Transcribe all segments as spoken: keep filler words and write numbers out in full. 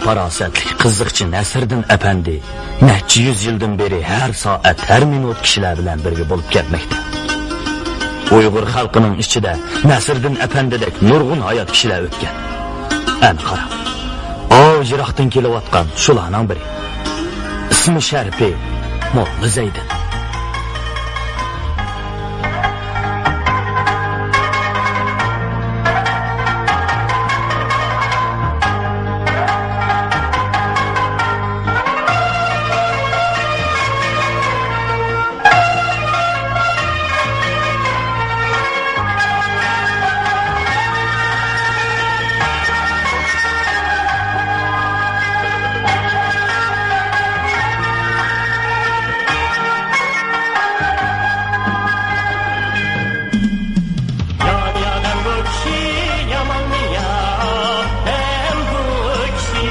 پاراسەتلىك، قىزىقچى نەسىردىن ئەپەندى نەچچە يۈز يىلدىن بېرى ھەر سائەت، ھەر مىنۇت كىشىلەر بىلەن بىرگە بولۇپ كەلمەكتە. ئۇيغۇر خەلقىنىڭ ئىچىدە نەسىردىن ئەپەندىدەك نۇرغۇن ھايات كىشىلەر ئۆتكەن. ئەنە قاراڭ، ئاۋۇ يىراقتىن كېلىۋاتقان شۇلارنىڭ بىرى. ئىسمى شەرىپى موللا زەيدىن. يامان يا دەم بۇ كىشى، يامان يا دەم بۇ كىشى.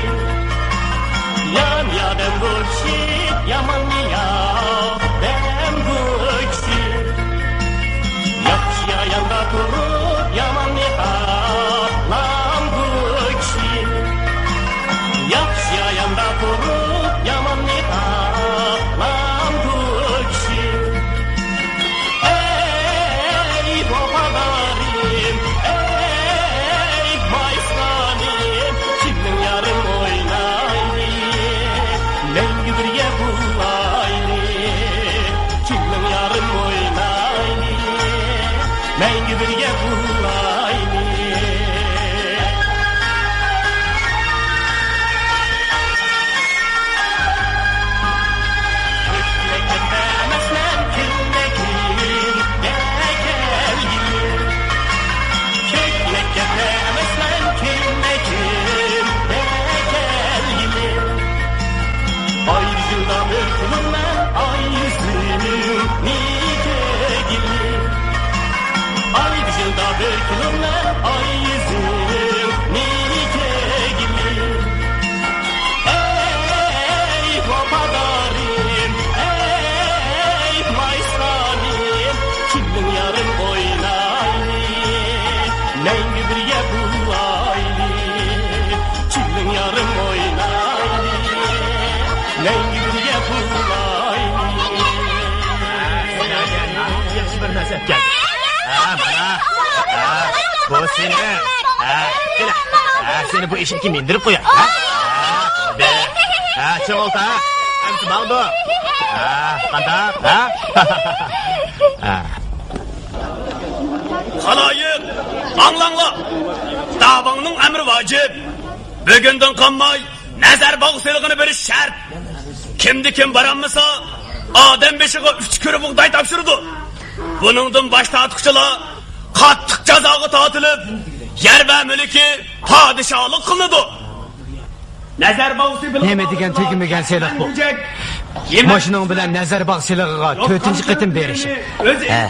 يامان يا دەم بۇ كىشى، يامان يا دەم بۇ كىشى. ياخشى ياندا تۇرۇپ، ياماننى خالام بۇ كىشى. ياخشى ياندا تۇرۇپ، ياماننى خالام بۇ كىشى. ئەي ۋاپادارىم، ئەي مايسىلانىم، كىمنىڭ يارىم ئوينايلى، مەڭگۈ بىرگە بولايلى. كىمنىڭ يارىم ئوينايلى، مەڭگۈ بىرگە بولايلى. كۆكلەپ كەتمەسمەن كۈنلەر كۈنگە كەلگىلى. كۆكلەپ كەتمەسمەن كۈنلەر كۈنگە كەلگىلى. ئاي يۈزىدا بىر كۈنۈڭ مەن ئاي يۈزىنى كۆرگىلى. ئاي يۈزىدا بىر كۈنۈڭ مەن ئاي يۈزىنى كۆرگىلى. ئەي ۋاپادارىم، ئەي مايسىلانىم، كىمنىڭ يارىم ئوينايلى، مەڭگۈ بىرگە بولايلى. كىمنىڭ يارىم ئوينايلى، مەڭگۈ بىرگە بولايلى. ياخشى بىر نەرسە ئەتكەن. ھە، مانا. ھە، بۇ سېنى. ھە، كېلە. ھە، سېنى بۇ ئېشەككە مىندۈرۈپ قوياي. ھە؟ ھە، بە-، ھە، چىڭ ئولتۇر. ئەمسە ماڭدۇ. ھە، قانداق؟ ھە؟ ھە. خالايىق، ئاڭلاڭلار! داۋاڭنىڭ ئەمرى ۋاجىپ. بۈگۈندىن قالماي نەزەر باغ سېلىقىنى بېرىش شەرت. كىمدە كىم بارالمىسا، ئادەم بېشىغا ئۈچ كۈرە بۇغداي تاپشۇرىدۇ. بۇنىڭدىن باش تارتقۇچىلار قاتتىق جازاغا تارتىلىپ، يەر ۋە مۈلكى پادىشاھلىق قىلىنىدۇ. نەزەر باغ سېلىقى نېمە دېگەن تۈگىمىگەن سېلىق بۇ؟ ماشىنىڭ بىلەن نەزەر باغ سېلىقىغا تۆتىنچى قېتىم بېرىشىم. ھە،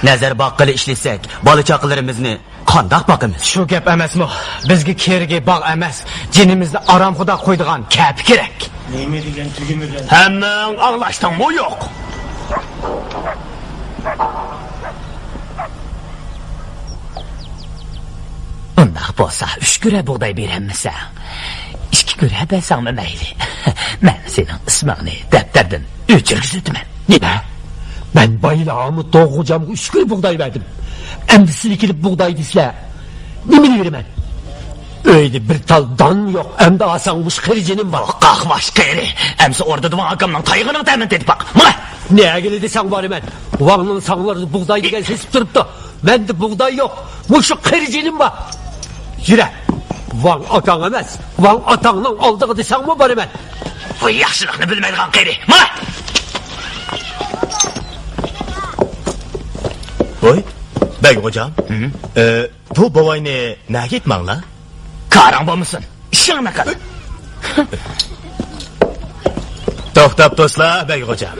نەزەر باغ قىلىپ ئىشلىسەك، بالا-چاقىلىرىمىزنى قانداق باقىمىز؟ شۇ گەپ ئەمەسمۇ؟ بىزگە كېرىكى باغ ئەمەس، جېنىمىزنى ئارامخۇدا قويىدىغان كەپە كېرەك. نېمە دېگەن تۈگىمىگەن؟ ھەممىڭ ئاڭلاشتىڭمۇ يوق؟ ئۇنداق بولسا، ئۈچ كۈرە بۇغداي بېرەلمىسەڭ، ئىككى كۈرە بەرسەڭمۇ مەيلى. مەن سېنىڭ ئىسمىڭنى دەپتەردىن ئۆچۈرگۈزۈۋېتىمەن. نېمە؟ مەن بايلارمۇ دوغۇجامغا ئۈچ كۈرە بۇغداي بەردىم. ئەمدى سىلى كېلىپ بۇغداي دېسىلە، نېمىنى بېرىمەن؟ ئۆيدە بىر تال دان يوق، ئەمدى ئالساڭ مۇشۇ قېرى جېنىم بار. قاقماش قېرى، ئەمسە ئوردىدا ۋاڭ ئاكامنىڭ تايىقىنىڭ تەمىنى تېتىپ باق. ماڭە! نەگىلى دېسەڭ بارىمەن. ۋاڭنىڭ ساڭلىرىدا بۇغداي دېگەن سېسىپ تۇرۇپتۇ. مەندە بۇغداي يوق، مۇشۇ قېرى جېنىم بار. يۈرە، ۋاڭ ئاكاڭ ئەمەس، ۋاڭ ئاتاڭنىڭ ئالدىغا دېسەڭمۇ بارىمەن. بۇ ياخشىلىقنى بىلمەيدىغان قېرى. ماڭە! ۋوي، بەگ غوجام. ھە؟ ئە، بۇ بوۋاينى نەگە ئېيتماڭلار؟ كارىڭ بولمىسۇن، ئىشىڭنى قىل. توختاپ توسلا، بەگ غوجام.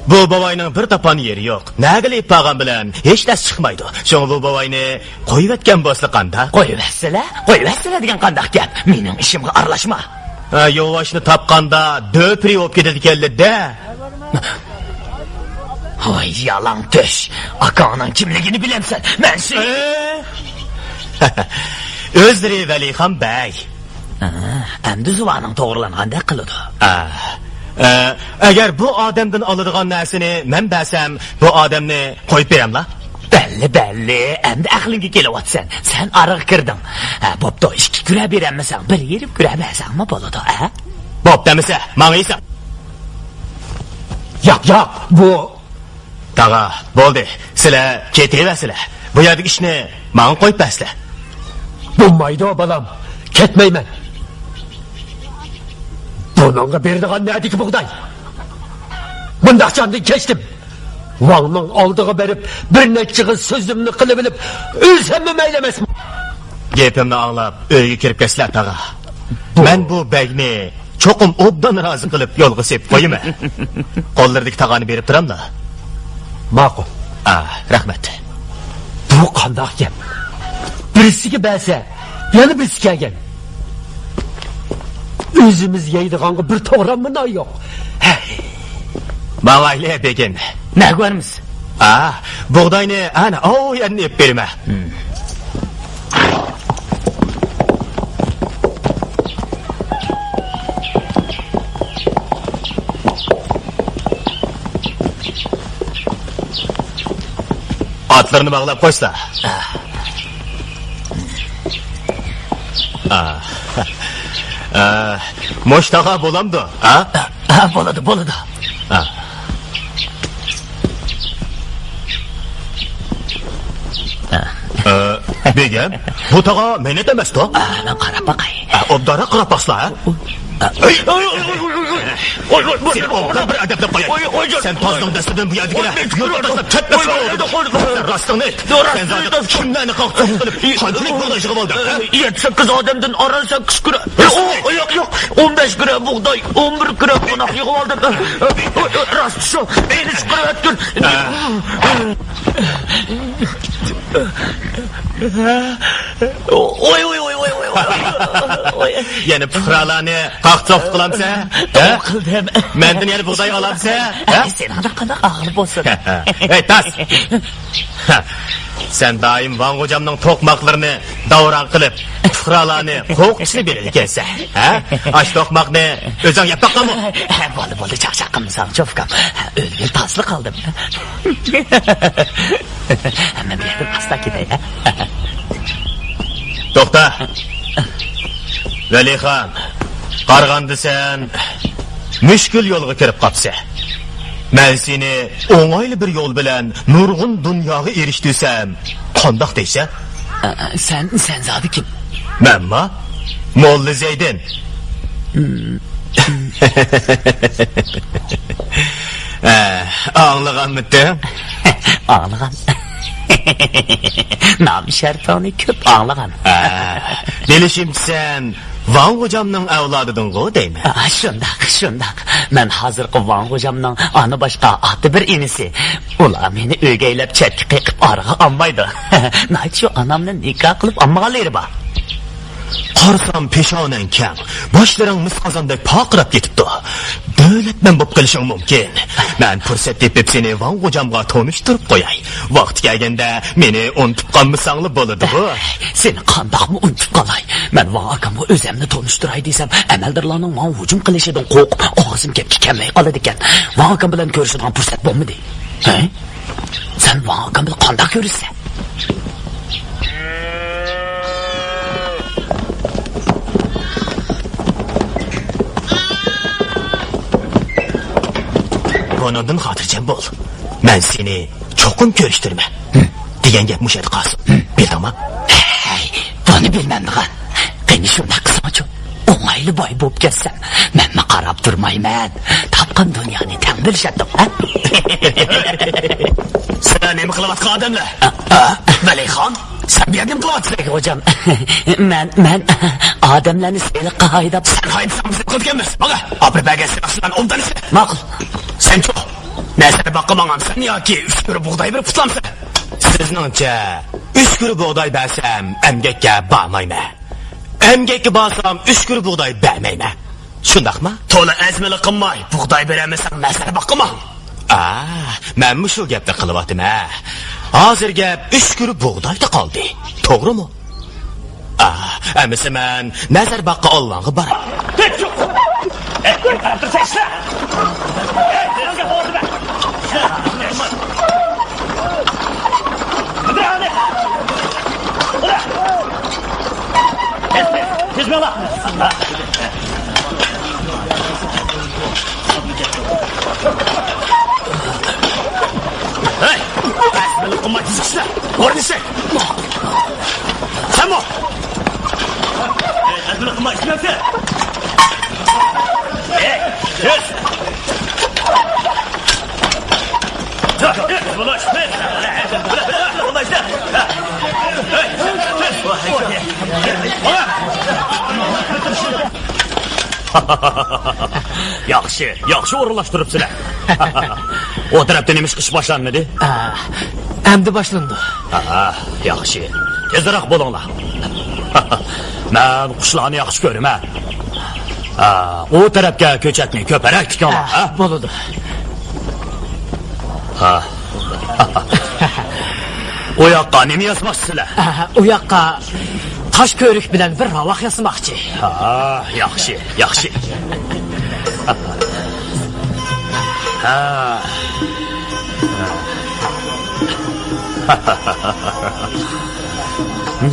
بۇ بوۋاينىڭ بىر تاپان يېرى يوق. نەگىلا ئېلىپ بارغان بىلەن ھېچ نەرسە چىقمايدۇ. شۇڭا بۇ بوۋاينى قويۇۋەتكەن بولسا قانداق؟ قويۇۋەتسىلە، قويۇۋەتسىلە دېگەن قانداق گەپ؟ مېنىڭ ئىشىمغا ئارىلاشما. ھە، يولۋاشنى تاپقاندا دۆپرى بولۇپ كېتىدىكەنلىدە. ھوي، يالاڭ تۆش. ئاكاڭنىڭ كىملىكىنى بىلەمسەن؟ مەن سېنى ئۆزلىرى ۋەلىخان بەگ. ئەمدى زۇۋانىڭ توغرىلانغاندەك قىلىدۇ. ئە، ئە، ئەگەر بۇ ئادەمدىن ئالىدىغان نەرسىنى مەن بەرسەم، بۇ ئادەمنى قويۇپ بېرەملا؟ بەللى، بەللى، ئەمدى ئەقلىڭگە كېلىۋاتىسەن. سەن ئارىغا كىردىڭ. ھە، بوپتۇ، ئىككى كۈرە بېرەلمىسەڭ، بىر يېرىم كۈرە بەرسەڭمۇ بولىدۇ، ھە؟ بوپتۇ ئەمىسە، ماڭا يېسەڭ. ياق، ياق، بۇ تاغا، بولدى، سىلەر كېتىۋەرسىلەر. بۇ يەردىكى ئىشنى ماڭا قويۇپ بەرسىلەر. بولمايدۇ، بالام، كەتمەيمەن. بۇنىڭغا بېرىدىغان نەدىكى بۇغداي؟ مۇنداق جاندىن كەچتىم. ۋاڭنىڭ ئالدىغا بېرىپ، بىر نەچچە قىز سۆزۈمنى قىلىۋېلىپ، ئۆلسەممۇ مەيلى ئەمەسمۇ. گېپىمنى ئاڭلاپ، ئۆيگە كىرىپ كەتسىلە، تاغا. بۇ مەن بۇ بەگنى چوقۇم ئوبدان رازى قىلىپ يولغا سېلىپ قويىمەن. قوللىرىدىكى تاغارنى بېرىپ تۇراملا؟ ماقۇل. ئا، رەھمەت. بۇ قانداق گەپ؟ بىرسىگە بەرسە، يەنە بىرسى كەلگەن. ئۆزىمىز يەيدىغانغا بىر توغراممۇ نان يوق. ھەي. ماڭايلى، بېگىم. نەگە بارىمىز؟ ئا، بۇغداينى ئەنە ئاۋۇ يەردىن ئېلىپ بېرىمەن. ئاتلىرىنى باغلاپ قويسا. ئا. ئا. مۇشتاغا بولامدۇ؟ ئا؟ ھە، بولىدۇ، بولىدۇ. ھە. ھە. ئە، بېگىم، بۇ تاغا مەنەت ئەمەستۇ؟ ھە، مەن قاراپ باقاي. ھە، ئوبدانراق قاراپ باقسىلا، ھە؟ ھە. ئەي، ئەي، ئەي، ئەي، ئەي، ئەي. ۋاي، ۋاي، ۋاي، سېنى ۋاي، ئوبدان بىر ئەدەپلەپ قوياي. ۋاي، ۋاي، سەن تازنىڭ دەستىدىن بۇ يەردىكىلەر ۋاي، يۇرتقا تاشلاپ كەتمەسكە بولىدۇ. ۋاي، ۋاي، ۋاي، ۋاي. سەن راستىڭنى ئېيت. راستىنى سەن زادى ئېيتىپ. كىملەرنى قاقتۇرۇپ قىلىپ، قانچىلىك بۇغداي يىغىۋالدىڭ، ھە؟ يەتتە سەككىز ئادەمدىن ئاران سەككىز كۈرە. ئۇ، ياق، ياق. ئون بەش كۈرە بۇغداي، ئون بىر كۈرە قوناق يىغىۋالدىم. راست شۇ. مېنى چىقىرىۋەتكىن. ۋاي، ۋاي، ۋاي. يەنە پۇقرالارنى قاقتۇرۇپ قىلامسەن؟ ھە؟ قىلدىم. مەندىن يەنە بۇغداي ئالامسەن؟ ھە؟ سېنىڭدەك قانداق ئاغىلى بولسۇن؟ ھەي، تاس! سەن دائىم ۋاڭ غوجامنىڭ توقماقلىرىنى داۋراڭ قىلىپ، پۇقرالارنى قورقۇتۇشنى بىلىدىكەنسەن، ھە؟ ئاشۇ توقماقنى ئۆزۈڭ يەپ باققانمۇ؟ ھە، بولدى، بولدى، چاقچاق قىلمىساڭچۇ، ئۇكام. ھە، ئۆلگىلى تازىلا قالدىم. ھەممە بۇ يەردىن ئاستا كېتەي، ھە؟ توختا! ۋەلىخان، قارىغاندا سەن مۈشكۈل يولغا كىرىپ قاپسەن. مەن سېنى ئوڭايلى بىر يول بىلەن نۇرغۇن دۇنياغا ئېرىشتۈرسەم، قانداق دەيسەن؟ ئە، سەن، سەن زادى كىم؟ مەنما؟ موللا زەيدىن. ھە، ئاڭلىغانمىتىڭ؟ ئاڭلىغان. نام شەرىپىڭنى كۆپ ئاڭلىغان. ھە، بىلىشىمچە سەن ۋاڭ غوجامنىڭ ئەۋلادىدىڭغۇ دەيمەن. ئا، شۇنداق، شۇنداق. مەن ھازىرقى ۋاڭ غوجامنىڭ ئانا باشقا ئاتا بىر ئىنىسى. ئۇلار مېنى ئۆگەيلەپ چەتكە قېقىپ ئارىغا ئالمايدۇ. ناھايىتى شۇ ئانامنى نىكاھ قىلىپ ئالمىغانلىرى بار. قارىسام پېشانەڭ كەڭ، باشلىرىڭ مىس قازاندەك پارقىراپ كېتىپتۇ. دۆلەتمەن بولۇپ قېلىشىڭ مۇمكىن. مەن پۇرسەت تېپىپ سېنى ۋاڭ غوجامغا تونۇشتۇرۇپ قوياي. ۋاقتى كەلگەندە مېنى ئۇنتۇپ قالمىساڭلا بولىدىغۇ. سېنى قانداقمۇ ئۇنتۇپ قالاي؟ مەن ۋاڭ ئاكامغا ئۆزۈمنى تونۇشتۇراي دېسەم، ئەمەلدارلارنىڭ ماڭا ھۇجۇم قىلىشىدىن قورقۇپ، ئاغزىم گەپكە كەلمەي قالىدىكەن. ۋاڭ ئاكام بىلەن كۆرۈشىدىغان پۇرسەت بولمىدى. ھە؟ سەن ۋاڭ ئاكام بىلەن قانداق كۆرۈشىسەن؟ بۇنىڭدىن خاتىرجەم بول. مەن سېنى چوقۇم كۆرۈشتۈرىمەن. ھە. دېگەن گەپ مۇشۇ يەردە قالسۇن. ھە. بىلدىڭما؟ ھەي، بۇنى بىلمەمدىغان. قېنى شۇنداق قىلساڭچۇ. ئوڭايلى باي بولۇپ كەتسەم، مەنمۇ قاراپ تۇرمايمەن. تاپقان دۇنيانى تەڭ بۆلۈشەتتۇق، ھە؟ سىلەر نېمە قىلىۋاتقان ئادەملەر؟ ئا، ئا. ۋەلىخان، سەن بۇ يەردە نېمە قىلىۋاتىسەن؟ بەگ غوجام، مەن، مەن ئادەملەرنى سېلىققا ھايداپ. سەن ھايدىساڭ بىز قىلىدىكەنمىز. ماڭا ئاپىرىپ بەرگەن سېلىقچىلارنى ئوبدان ئىشلە. ماقۇل. سەنچۇ؟ نەزەر باققا ماڭامسەن ياكى ئۈچ كۈرە بۇغداي بېرىپ قۇتۇلامسەن؟ سىزنىڭچە، ئۈچ كۈرە بۇغداي بەرسەم، ئەمگەككە بارمايمەن. ئەمگەككە بارسام، ئۈچ كۈرە بۇغداي بەرمەيمەن. شۇنداقمۇ؟ تولا ئەزمىلىك قىلماي، بۇغداي بېرەلمىسەڭ، نەزەر باققا ماڭ. ئا، مەنمۇ شۇ گەپنى قىلىۋاتىمەن. ھازىر گەپ ئۈچ كۈرە بۇغدايدا قالدى. توغرىمۇ؟ ئەمىسە مەن نەزەر باغقا ئاللاڭغا باراي. ھەي! ئەسمىلىك قىلماي تېزىكسىلە! ئورنىسى! سەنمۇ! ئەسمىلىك قىلماي ئىشلەمسە! ھەي! تېز! ياخشى، ياخشى ئورۇنلاشتۇرۇپسىلەر. ئۇ تەرەپتە نېمىشقا ئىش باشلانمىدى؟ ئا، ئەمدى باشلىنىدۇ. ئا، ياخشى. تېزراق بولۇڭلار. مەن قۇشلارنى ياخشى كۆرىمەن. ئا، ئۇ تەرەپكە كۆچەتنى كۆپرەك تىكىڭلار، ئا، ھە؟ بولىدۇ. ھا. ئۇ ياققا نېمە ياسىماقچىسىلەر؟ ئا، ئۇ ياققا تاش كۆۋرۈك بىلەن بىر راۋاق ياسىماقچى. ھا، ياخشى، ياخشى. ھا.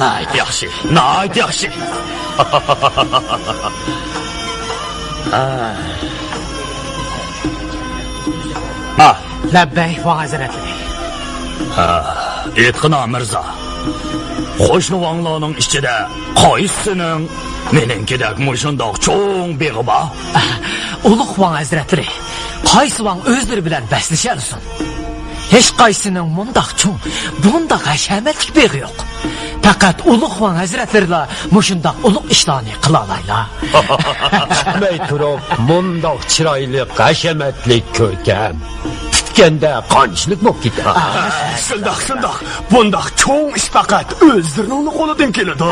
ناھايىتى ياخشى، ناھايىتى ياخشى. ھا. ھا. لەببەي، ۋاڭ ھەزرەتلىرى. ھا، ئېيتقىنا، مىرزا. قوشنا ۋاڭلارنىڭ ئىچىدە قايسىسىنىڭ مېنىڭكىدەك مۇشۇنداق چوڭ بېغى بار؟ ئۇلۇغ ۋاڭ ھەزرەتلىرى، قايسى ۋاڭ ئۆزلىرى بىلەن بەسلىشەلىسۇن؟ ھېچقايسىنىڭ مۇنداق چوڭ، بۇنداق ھەشەمەتلىك بېغى يوق. پەقەت ئۇلۇغ ۋاڭ ھەزرەتلىرىلا مۇشۇنداق ئۇلۇغ ئىشلارنى قىلالايلا. پۈتمەي تۇرۇپ، مۇنداق چىرايلىق، ھەشەمەتلىك، كۆركەم. پۈتكەندە قانچىلىك بولۇپ كېتەر. شۇنداق، شۇنداق. بۇنداق چوڭ ئىش پەقەت ئۆزلىرىنىڭ قولىدىن كېلىدۇ.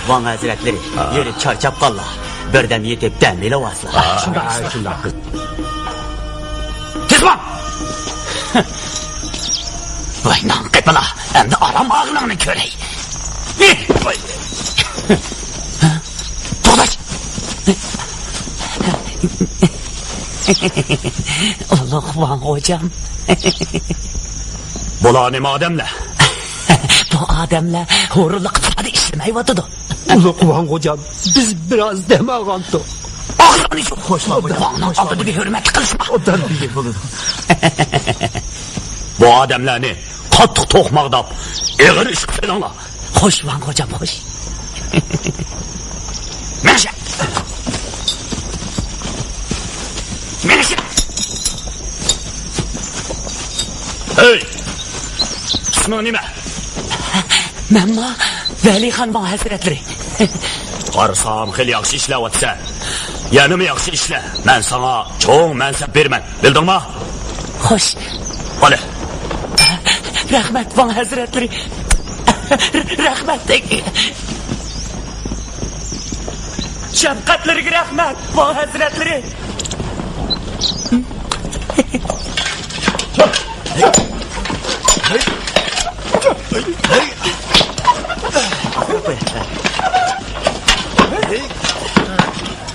ۋاڭ ھەزرەتلىرى، يۈرۈپ چارچاپ قاللا. بىردەم يېتىپ دەم ئېلىۋالسىلا. شۇنداق، شۇنداق. تېز بول! ۋاي نان قېپىلا، ئەمدى ئارام ئالغىنىڭنى كۆرەي. ۋاي. توختاش! ئۇلۇغ ۋاڭ غوجام. بۇلار نېمە ئادەملەر؟ بۇ ئادەملەر ھۇرۇنلۇق ئىشلىمەيۋاتىدۇ. ئۇلۇغ ۋاڭ غوجام، بىز بىراز دەم ئالغانتۇق. ئاغزىڭنى يۇم. خوش، ۋاڭنىڭ ئالدىدا بىر ھۆرمەتلىك قىلىشما. ئوبدان بىلگەن بولىدۇ. بۇ ئادەملەرنى قاتتىق توقماقلاپ، ئېغىر ئىشقا سېلىڭلار. خوش، ۋاڭ غوجام، خوش. مېڭىشە! مېڭىشە! ھەي! ئىسمىڭ نېمە؟ مەنمۇ ۋەلىخان ۋاڭ ھەزرەتلىرى. قارىسام، خېلى ياخشى ئىشلەۋاتىسەن. يەنىمۇ ياخشى ئىشلە. مەن ساڭا چوڭ مەنسەپ بېرىمەن. بىلدىڭما؟ خوش. بولى. رەھمەت، ۋاڭ ھەزرەتلىرى. رەھمەت. شەپقەتلىرىگە رەھمەت، ۋاڭ ھەزرەتلىرى.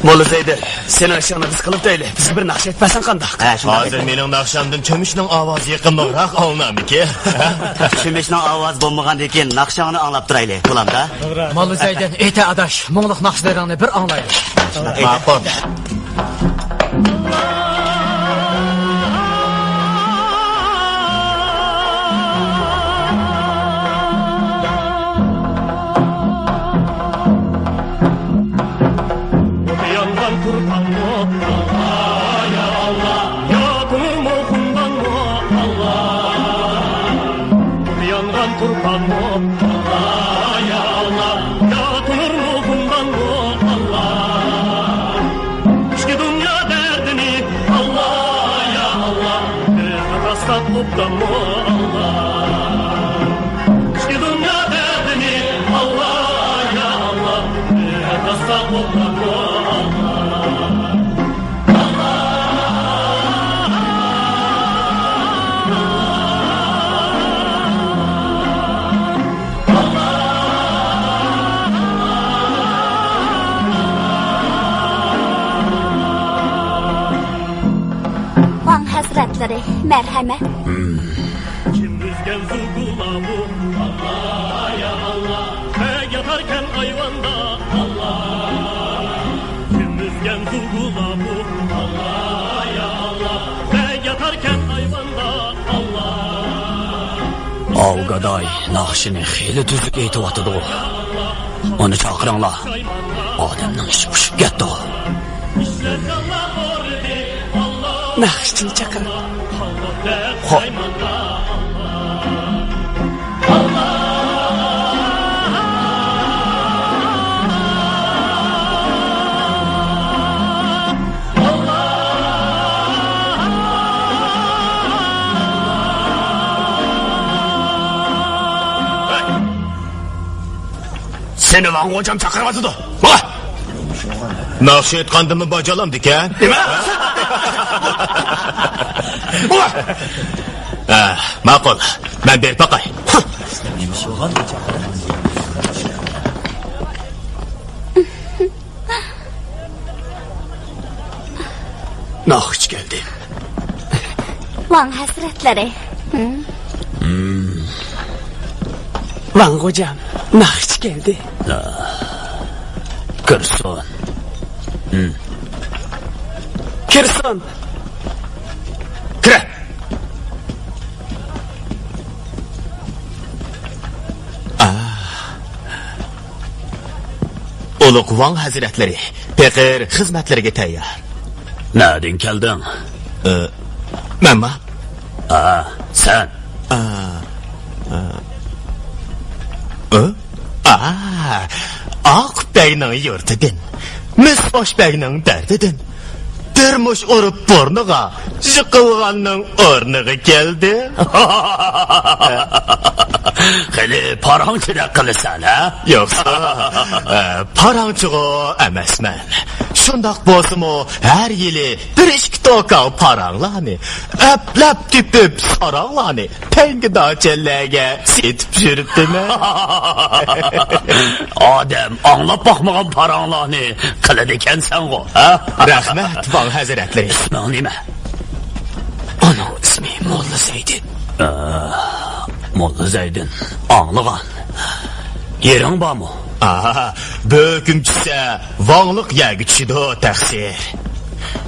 موللا زەيدى، سېنىڭ ئىشىڭنى بىز قىلىپ دەيلى. بىزگە بىر ناخشا ئېيتىپ بەرسەڭ قانداق؟ ھە، شۇنداق. ھازىر مېنىڭ ناخشامدىن چۆمۈچنىڭ ئاۋازى يېقىملىقراق ئاڭلىنامدىكىن؟ چۆمۈچنىڭ ئاۋازى بولمىغاندىن كېيىن ناخشاڭنى ئاڭلاپ تۇرايلى، غۇلامدا. موللا زەيدىن، ئېيتە ئاداش، مۇڭلۇق ناخشىلىرىڭنى بىر ئاڭلايلى. ماقۇل. ئوتى يانغان تۇرپانمۇ، ئاللا، يا ئاللا، ياقمىدىمۇ خۇمدانمۇ، ئاللا. ئوتى يانغان تۇرپانمۇ، ئاللا، يا ئاللا، ياقمىدىمۇ خۇمدانمۇ، ئاللا. ئىچكى دۇنيا دەردىنى، ئاللا، يا ئاللا، بىر تاسلاپ ئوبدانمۇ، ئاللا. ئىچكى دۇنيا دەردىنى، ئاللا، يا ئاللا، بىر تاسلاپ ئوبدانمۇ، ئاللا. ھەزرەتلىرى، مەرھەمەت. كىم ئۈزگەن زۇگۇلا بۇ؟ ئاللا، يا ئاللا. بەگ ياتاركەن ئايۋاندا. ئاللا. كىم ئۈزگەن زۇگۇلا بۇ؟ ئاللا، يا ئاللا. بەگ ياتاركەن ئايۋاندا. ئاللا. ئاۋۇ گاداي ناخشىنى خېلى تۈزۈك ئېيتىۋاتىدۇ. ئۇنى چاقىرىڭلار. ئادەمنىڭ ئىچى پۇشۇپ كەتتى. ناخشىچىنى چاقىرىڭ. خوپ. سېنى ۋاڭ غوجام چاقىرىۋاتىدۇ. ماڭا! ناخشا ئېيتقاندىمۇ باجالامدىكەن. نېمە؟ ماڭا! ھە، ماقۇل. مەن بېرىپ باقاي. ناخشىچى كەلدى. ۋاڭ ھەزرەتلىرى. ھىم. ۋاڭ غوجام، ناخشىچى كەلدى. كىرسۇن. ھىم. كىرسۇن. كىرە. ئۇلۇغ ۋاڭ ھەزرەتلىرى، پېقىر خىزمەتلىرىگە تەييار. نەدىن كەلدىڭ؟ ئى، مەنما؟ ئا، سەن. ئا، ئا. ئى؟ ئا، ئاق بەگنىڭ يۇرتىدىن، مىس خوش بەگنىڭ دەردىدىن. بىر مۇش ئۇرۇپ بۇرنىغا، يىقىلغاننىڭ ئورنىغا كەلدى. خېلى پاراڭچىدەك قىلىسەن، ھە؟ يوقسا، ئە، پاراڭچىغۇ ئەمەسمەن. شۇنداق بولسىمۇ، ھەر يىلى بىر ئىككى توكا پاراڭلارنى، ئەپلەپ تېپىپ ساراڭلارنى تەڭگە داچەنلەرگە سېتىپ يۈرۈپتىمەن. ئادەم ئاڭلاپ باقمىغان پاراڭلارنى قىلىدىكەنسەنغۇ، ھە؟ رەھمەت، ۋاڭ ھەزرەتلىرى. ئىسمىڭ نېمە؟ ئۇنىڭ ئىسمى موللا زەيدىن. ئا، موللا زەيدىن، ئاڭلىغان. يېرىڭ بارمۇ؟ ئا، بۆكۈم چۈشسە، ۋاڭلىق يەرگە چۈشىدۇ، تەقسىر.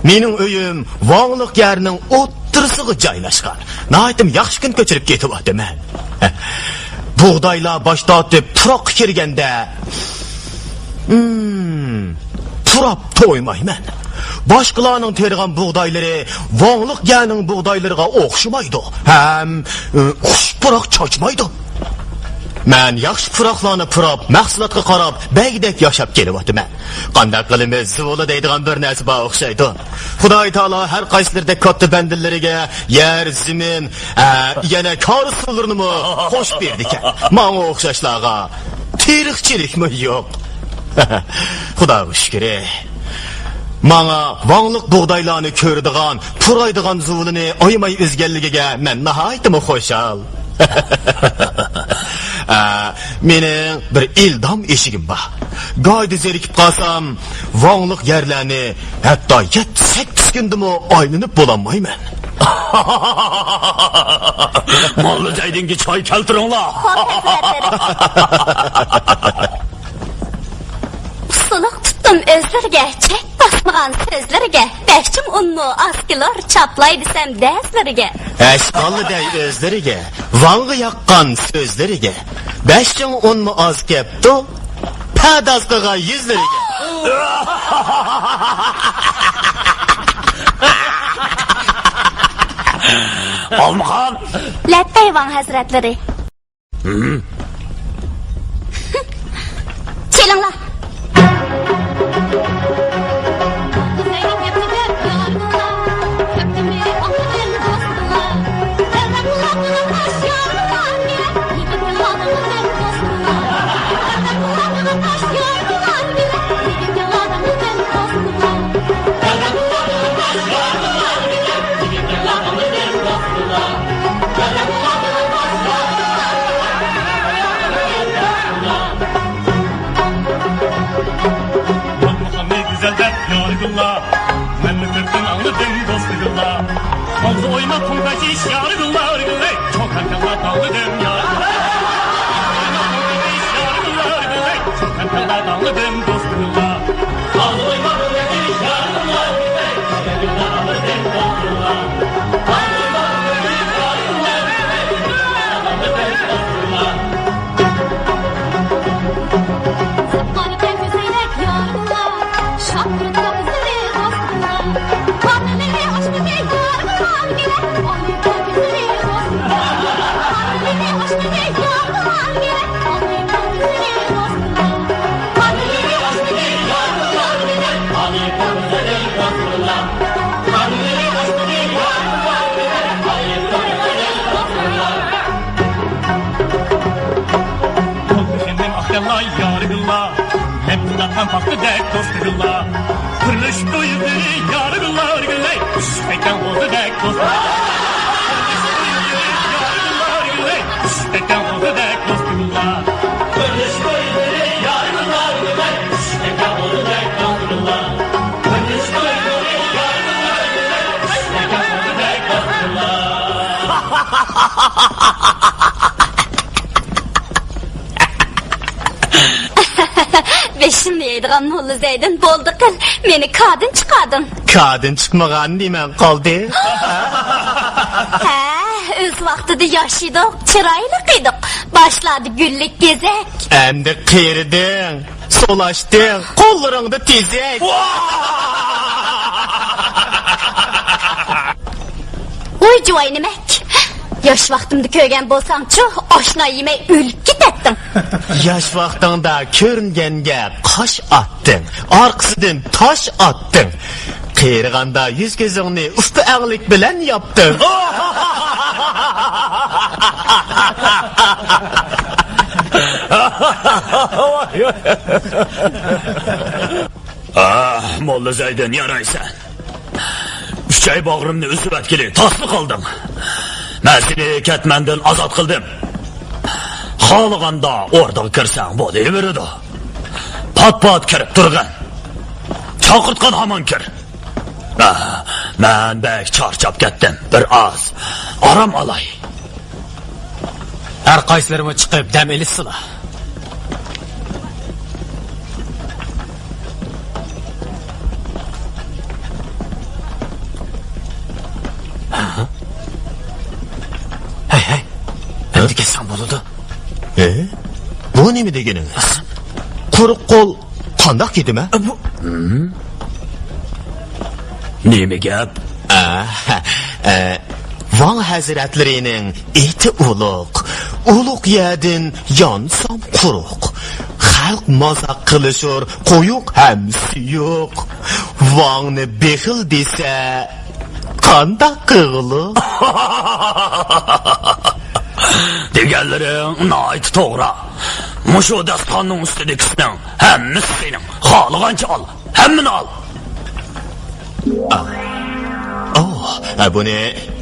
مېنىڭ ئۆيۈم ۋاڭلىق يەرنىڭ ئوتتۇرىسىغا جايلاشقان. ناھايىتىم ياخشى كۈن كۆچۈرۈپ كېتىۋاتىمەن. بۇغدايلار باش تارتىپ پۇراققا كىرگەندە، ھىم، پۇراپ تويمايمەن. باشقىلارنىڭ تېرىغان بۇغدايلىرى ۋاڭلىق يەرنىڭ بۇغدايلىرىغا ئوخشىمايدۇ ھەم، ئى، خۇش پۇراق چاچمايدۇ. مەن ياخشى پۇراقلارنى پۇراپ، مەھسۇلاتقا قاراپ، بەگدەك ياشاپ كېلىۋاتىمەن. قانداق قىلىمىز، زۇۋۇلا دەيدىغان بىر نەرسە بار ئوخشايدۇ. خۇداي تائالا ھەر قايسىلىرىدەك كاتتا بەندىلىرىگە يەر، زېمىن، ئە، يەنە كارىز سۇلىرىنىمۇ قوشۇپ بېرىدىكەن. ماڭا ئوخشاشلارغا تىرىكچىلىكمۇ يوق. خۇداغا شۈكرى. ماڭا ۋاڭلىق بۇغدايلارنى كۆرىدىغان، پۇرايدىغان زۇۋۇلىنى ئايىماي ئۈزگەنلىكىگە مەن ناھايىتىمۇ خۇشال. ئە، مېنىڭ بىر ئىلدام ئېشىكىم بار. گايدا زېرىكىپ قالسام، ۋاڭلىق يەرلەرنى ھەتتا يەتتە، سەككىز كۈندىمۇ ئايلىنىپ بولالمايمەن. موللا زەيدىنگە چاي كەلتۈرۈڭلار. خوپ، ھەزرەتلىرى. ئۇسسۇلۇق تۇتتۇم ئۆزلىرىگە، چەك باسمىغان سۆزلىرىگە. بەش چىڭ ئۇنمۇ ئاز كېلۇر، چاپلاي دېسەم دەزلىرىگە. ھەشقاللا دەي ئۆزلىرىگە، ۋاڭغا ياققان سۆزلىرىگە. بەش چىڭ ئۇنمۇ ئاز كەپتۇ، پەداز قىلغان يۈزلىرىگە. ئالمىخان! لەببەي، ۋاڭ ھەزرەتلىرى. كېلىڭلار. مەنمۇ كۆپتىن ئاڭلىدىم دوستلىرىملا. ماڭزا ئويناپ قوللىرىمنىڭ ئاق ياللاي يارىغىللا، لەپىلداتقان پاختىدەك دوستىغىللا. تۇرمۇش تۇيغۇلىرى يارىغىللا، ئۆرگۈلەي، ئىشقىكەن غوزىدەك دوستىغىللا. تۇرمۇش تۇيغۇلىرى يارىغىللا، ئۆرگۈلەي، ئىشقىكەن غوزىدەك دوستىغىللا. تۇرمۇش تۇيغۇلىرى يارىغىللا، ئۆرگۈلەي، ئىشقىكەن غوزىدەك دوستىغىللا. بېشىمنى يەيدىغان موللا زەيدىن، بولدى قىل، مېنى كادىن چىقاردىڭ. كادىن چىقمىغان نېمەڭ قالدى؟ ھە، ئۆز ۋاقتىدا ياش ئىدۇق، چىرايلىق ئىدۇق، باشلاردا گۈللۈك گېزەك. ئەمدى قېرىدىڭ. سولاشتىڭ، قوللىرىڭدا تېزەك. ۋوي جۇۋاي نېمەك! ياش ۋاقتىمدا كۆرگەن بولساڭچۇ، ئاشنا يېمەي ئۆلۈپ كېتەتتىڭ. ياش ۋاقتىڭدا كۆرۈنگەنگە قاش ئاتتىڭ، ئارقىسىدىن تاش ئاتتىڭ. قېرىغاندا يۈز-كۆزۈڭنى ئۇپا ئەڭلىك بىلەن ياپتىڭ. ئاھ، موللا زەيدىن، يارايسەن. ئۈچ ئاي باغرىمنى ئۈزۈۋەتكىلى تاسلا قالدىڭ. مەن سېنى كەتمەندىن ئازاد قىلدىم. خالىغاندا ئوردىغا كىرسەڭ بولۇۋېرىدۇ. پات-پات كىرىپ تۇرغىن. چاقىرتقان ھامان كىر. ئاھ، مەن بەك چارچاپ كەتتىم. بىر ئاز ئارام ئالاي. ھەر قايسىلىرىمۇ چىقىپ دەم ئېلىشسىلا. ھەي، ھەي. ئەمدى كەتسەڭ بولىدۇ. ئە؟ بۇ نېمە دېگىنىڭىز؟ قۇرۇق قول قانداق كېتىمەن؟ ئە، بۇ نېمە گەپ؟ ئە، ئە، ۋاڭ ھەزرەتلىرىنىڭ ئېتى ئۇلۇغ، ئۇلۇغ يەردىن يانسام قۇرۇق. خەلق مازاق قىلىشۇر، قويۇق ھەم سۇيۇق. ۋاڭنى بېخىل دېسە، قانداق قىغلۇ؟ دېگەنلىرىڭ ناھايىتى توغرا. مۇشۇ داستاننىڭ ئۈستىدىكىسىنىڭ ھەممىسى سېنىڭ. خالىغانچە ئال، ھەممىنى ئال. ئا. ئو، ئا، بۇنى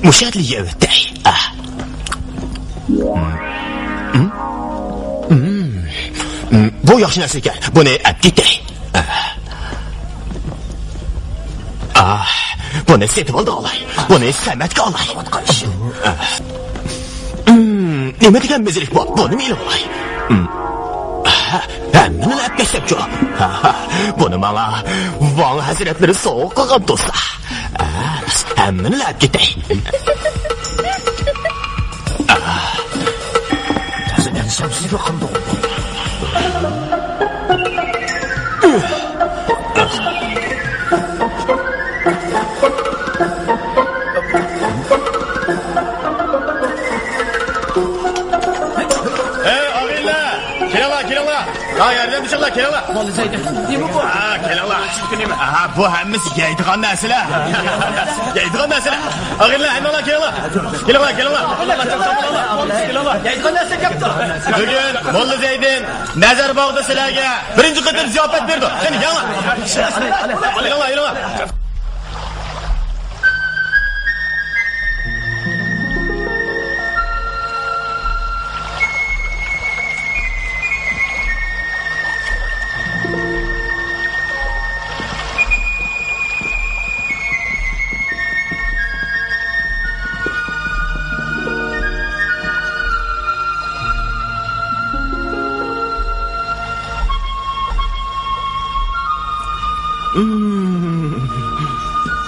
مۇشۇ يەردىلا يەۋېتەي. ئا. م. م. م. م. بۇ ياخشى نەرسە ئىكەن. بۇنى ئەپ كېتەي. ئا. ئاھ، بۇنى سېتىۋالدى ئالاي. بۇنى سەمەتكە ئالاي. ئاھ. ئىم، نېمە دېگەن مېزىلىك بۇ؟ بۇنى مېلىپ ئالاي. ئىم. ئاھ، ھەممىنى ئەپ كەتسەمچۇ؟ ئاھ، بۇنى ماڭا ۋاڭ ھەزرەتلىرى سوۋغا قىلغان تۇرسا. ئاھ، ھەممىنى ئەپ كېتەي. ئاھ. ئەي، ئاغىنىلەر! كېلىڭلار، كېلىڭلار! ھا، ياردەملىشىڭلار، كېلىڭلار! موللا زەيدى، نېمە بۇ؟ ھا، كېلىڭلار! ھا، بۇ ھەممىسى يەيدىغان نەرسىلەر. يەيدىغان نەرسىلەر. ئاغىنىلەر، ھەممىڭلار كېلىڭلار! كېلىڭلار، كېلىڭلار. بۈگۈن موللا زەيدىن نەزەر باغدا سىلەرگە بىرىنچى قېتىم زىياپەت بېرىدۇ. قېنى، يەڭلار. كېلىڭلار، كېلىڭلار.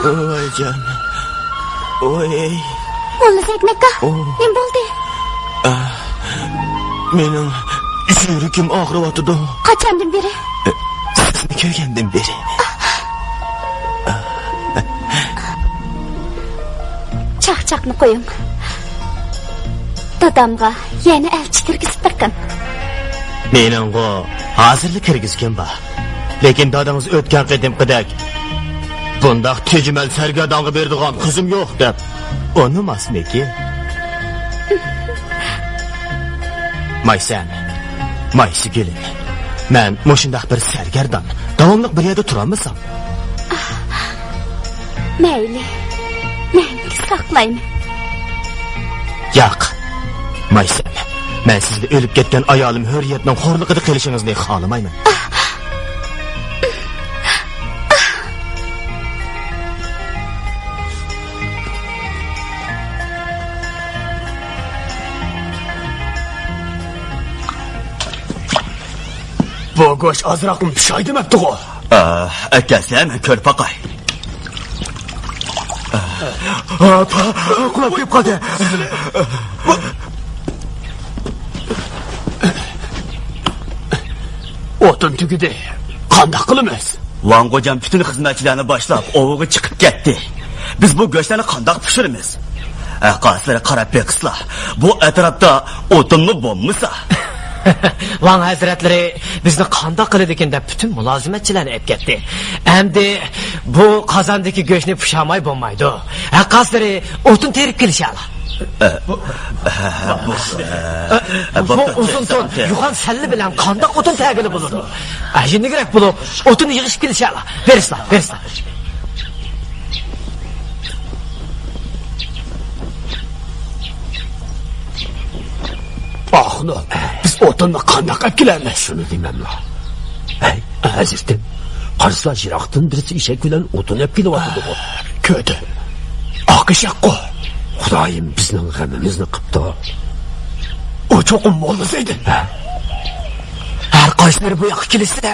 ۋايجان. ۋاي. موللا زەيدىن ئاكا، ئو. نېمە بولدى؟ ئا، مېنىڭ يۈرىكىم ئاغرىۋاتىدۇ. قاچاندىن بېرى؟ سىزنى كۆرگەندىن بېرى. چاقچاقنى قويۇڭ. دادامغا يەنە ئەلچى كىرگۈزۈپ بېقىڭ. مېنىڭغۇ ھازىرلا كىرگۈزگۈم بار. لېكىن دادىڭىز ئۆتكەن قېتىمقىدەك بۇنداق تېجىمەل سەرگەردانغا بېرىدىغان قىزىم يوق دەپ ئۇنىماسمىكىن؟ مايسەم، مايسىگۈلۈم، مەن مۇشۇنداق بىر سەرگەردان، داۋاملىق بىر يەردە تۇرالمىسام. مەيلى، مەڭگۈ ساقلايمەن. ياق، مايسەم، مەن سىزدە ئۆلۈپ كەتكەن ئايالىم ھۆرىيەتنىڭ خورلۇقىدا قېلىشىڭىزنى خالىمايمەن. بۇ گۆش ئازراقمۇ پىشاي دېمەپتىغۇ؟ ئا، ئەكەلسەم، كۆرۈپ باقاي. ئاپا، قۇلاپ كېلىپ قالدى. ئوتۇن تۈگىدى. قانداق قىلىمىز؟ ۋاڭ غوجام پۈتۈن خىزمەتچىلەرنى باشلاپ، ئوۋغا چىقىپ كەتتى. بىز بۇ گۆشلەرنى قانداق پىشۇرىمىز؟ ھە، قاسىلىرى قاراپ بېقىسىلا، بۇ ئەتراپتا ئوتۇنمۇ بولمىسا. ۋاڭ ھەزرەتلىرى بىزنى قانداق قىلىدىكىن دەپ پۈتۈن مۇلازىمەتچىلەرنى ئەپ كەتتى. ئەمدى بۇ قازاندىكى گۆشنى پۇشاماي بولمايدۇ. ھە، قاسىلىرى ئوتۇن تېرىپ كېلىشەلا. ئە، بۇ، ئە، بۇ، ئە، بۇ بوپتۇ، ئۇزۇن تون، يوغان سەللە بىلەن قانداق ئوتۇن تەگىلى بولىدۇ؟ ئە، يېنىكرەك بولۇپ، ئوتۇن يىغىشىپ كېلىشەلا. بېرىسىلا، بېرىسىلا. ئاخۇنۇم، بىز ئوتۇننى قانداق ئەپ كېلەرمىز؟ شۇنى دېمەملا. ھەي، ھەزرىتىم، قارىسىلا، يىراقتىن بىرسى ئېشەك بىلەن ئوتۇن ئەپ كېلىۋاتىدىغۇ. كۆردۈم. ئاق ئېشەكقۇ. خۇدايىم بىزنىڭ غېمىمىزنى قىپتۇ. ئۇ چوقۇم موللا زەيدىن. ھە؟ ھەر قايسىلىرى بۇ ياققا كېلىشسە،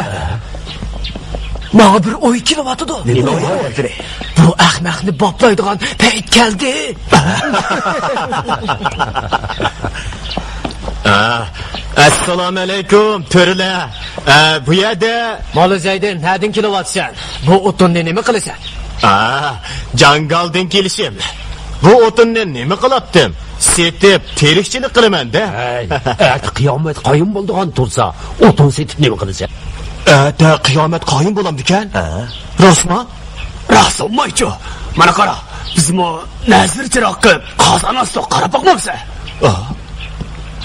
ماڭا بىر ئوي كېلىۋاتىدۇ. نېمە ئوي؟ بۇ ئەخمەقنى باپلايدىغان پەيت كەلدى. ئە، ئەسسالامۇئەلەيكۇم، تۆرىلەر. ئە، بۇ يەردە. موللا زەيدىن، نەدىن كېلىۋاتىسەن؟ بۇ ئوتۇننى نېمە قىلىسەن؟ ئا، جاڭگالدىن كېلىشىم. بۇ ئوتۇننى نېمە قىلاتتىم؟ سېتىپ، تىرىكچىلىك قىلىمەن-دە. ھەي، ئەتە قىيامەت قايىم بولىدىغان تۇرسا، ئوتۇن سېتىپ نېمە قىلىسەن؟ ئەتە قىيامەت قايىم بولامدىكەن؟ ھە. راستمۇ؟ راست بولمايچۇ. مانا قارا، بىزمۇ نەزىر چىراغ قىلىپ، قازان ئاستىغا قاراپ باقمامسەن؟ ئا،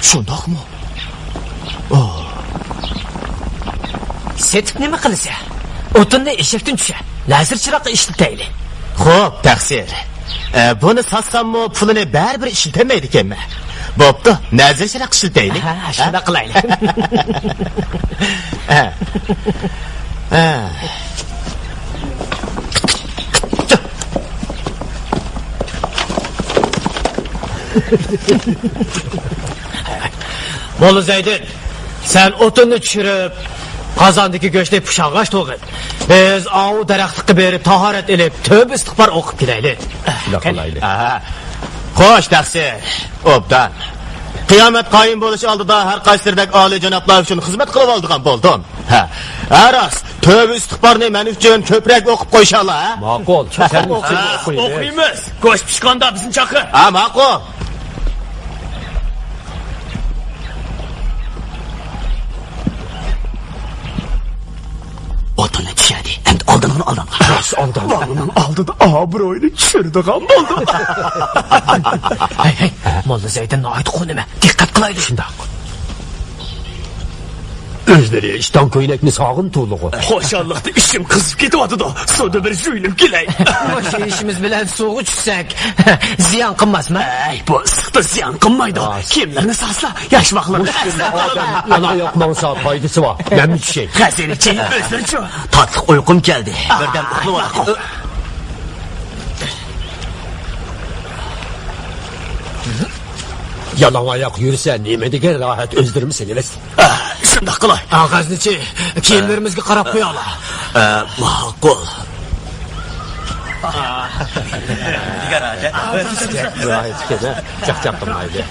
شۇنداقمۇ؟ ئا. سېتىپ نېمە قىلىسەن؟ ئوتۇننى ئېشەكتىن چۈشۈر. نەزىر چىراغقا ئىشلىتەيلى. خوپ، تەقسىر. ئە، بۇنى ساتساممۇ پۇلىنى بەرىبىر ئىشلىتەلمەيدىكەنمەن. بوپتۇ، نەزىر چىراغ ئىشلىتەيلى. ھە، شۇنداق قىلايلى. ھە. ھە. موللا زەيدىن، سەن ئوتۇننى چۈشۈرۈپ، قازاندىكى گۆشنى پۇشاڭغاچ توغۇن. بىز ئاۋۇ دەرەخلىككە بېرىپ، تاھارەت ئېلىپ، تۆبە ئىستىغپار ئوقۇپ كېلەيلى. شۇنداق قىلايلى. ئاھا. خوش، تەقسىر. ئوبدان. قىيامەت قايىم بولۇش ئالدىدا ھەر قايسىلىرىدەك ئالىيجانابلار ئۈچۈن خىزمەت قىلىۋالىدىغان بولدۇم. ھە. ھە، راست. تۆبە ئىستىغپارنى مەن ئۈچۈن كۆپرەك ئوقۇپ قويۇشالا، ھە؟ ماقۇل. سەن ھە، ئوقۇيمىز. گۆش پىشقاندا بىزنى چاقىر. ھە، ماقۇل. ئوتۇننى چۈشۈردى. ئەمدى ئالدىنىڭ ئالدىنغا. راست ئالدىنغا. بالىنىڭ ئالدىدا ئابرۇيىنى چۈشۈرىدىغان بولدۇم. ھەي، ھەي، موللا زەيدىن ناھايىتى قۇنىمەن. دىققەت قىلايلى. شۇنداق. ئۆزلىرى ئىشتان كۆينەكنى ساغىن تۇرلىغۇ. خۇشاللىقتا ئىچىم قىزىپ كېتىۋاتىدۇ. سۇدا بىر يۇيۇنۇپ كېلەي. مۇشۇ ئىشىمىز بىلەن سۇغا چۈشسەك، زىيان قىلماسمۇ؟ ئەي، بۇ ئىسسىقتا زىيان قىلمايدۇ. راست. كىيىملىرىنى سالسا، ياش ۋاقىتلىرىدا ئەسلەپ قالىدۇ. ئانا ياق ماڭسا پايدىسى بار. مەنمۇ چۈشەي. خەزىنىچى، ئۆزلىرىچۇ؟ تاتلىق ئۇيقۇم كەلدى. بىردەم ئۇخلىۋالاي. يالاڭ ئاياق يۈرسە نېمە دېگەن راھەت، ئۆزلىرىمۇ سېلىۋەتسۇن. ئە، شۇنداق قىلاي. ئا، غەزنىچى، كىيىملىرىمىزگە قاراپ قويالا. ئە، ماقۇل. نىگار ھاجەت. راھەت ئىكەن، چاقچاق قىلمايدۇ.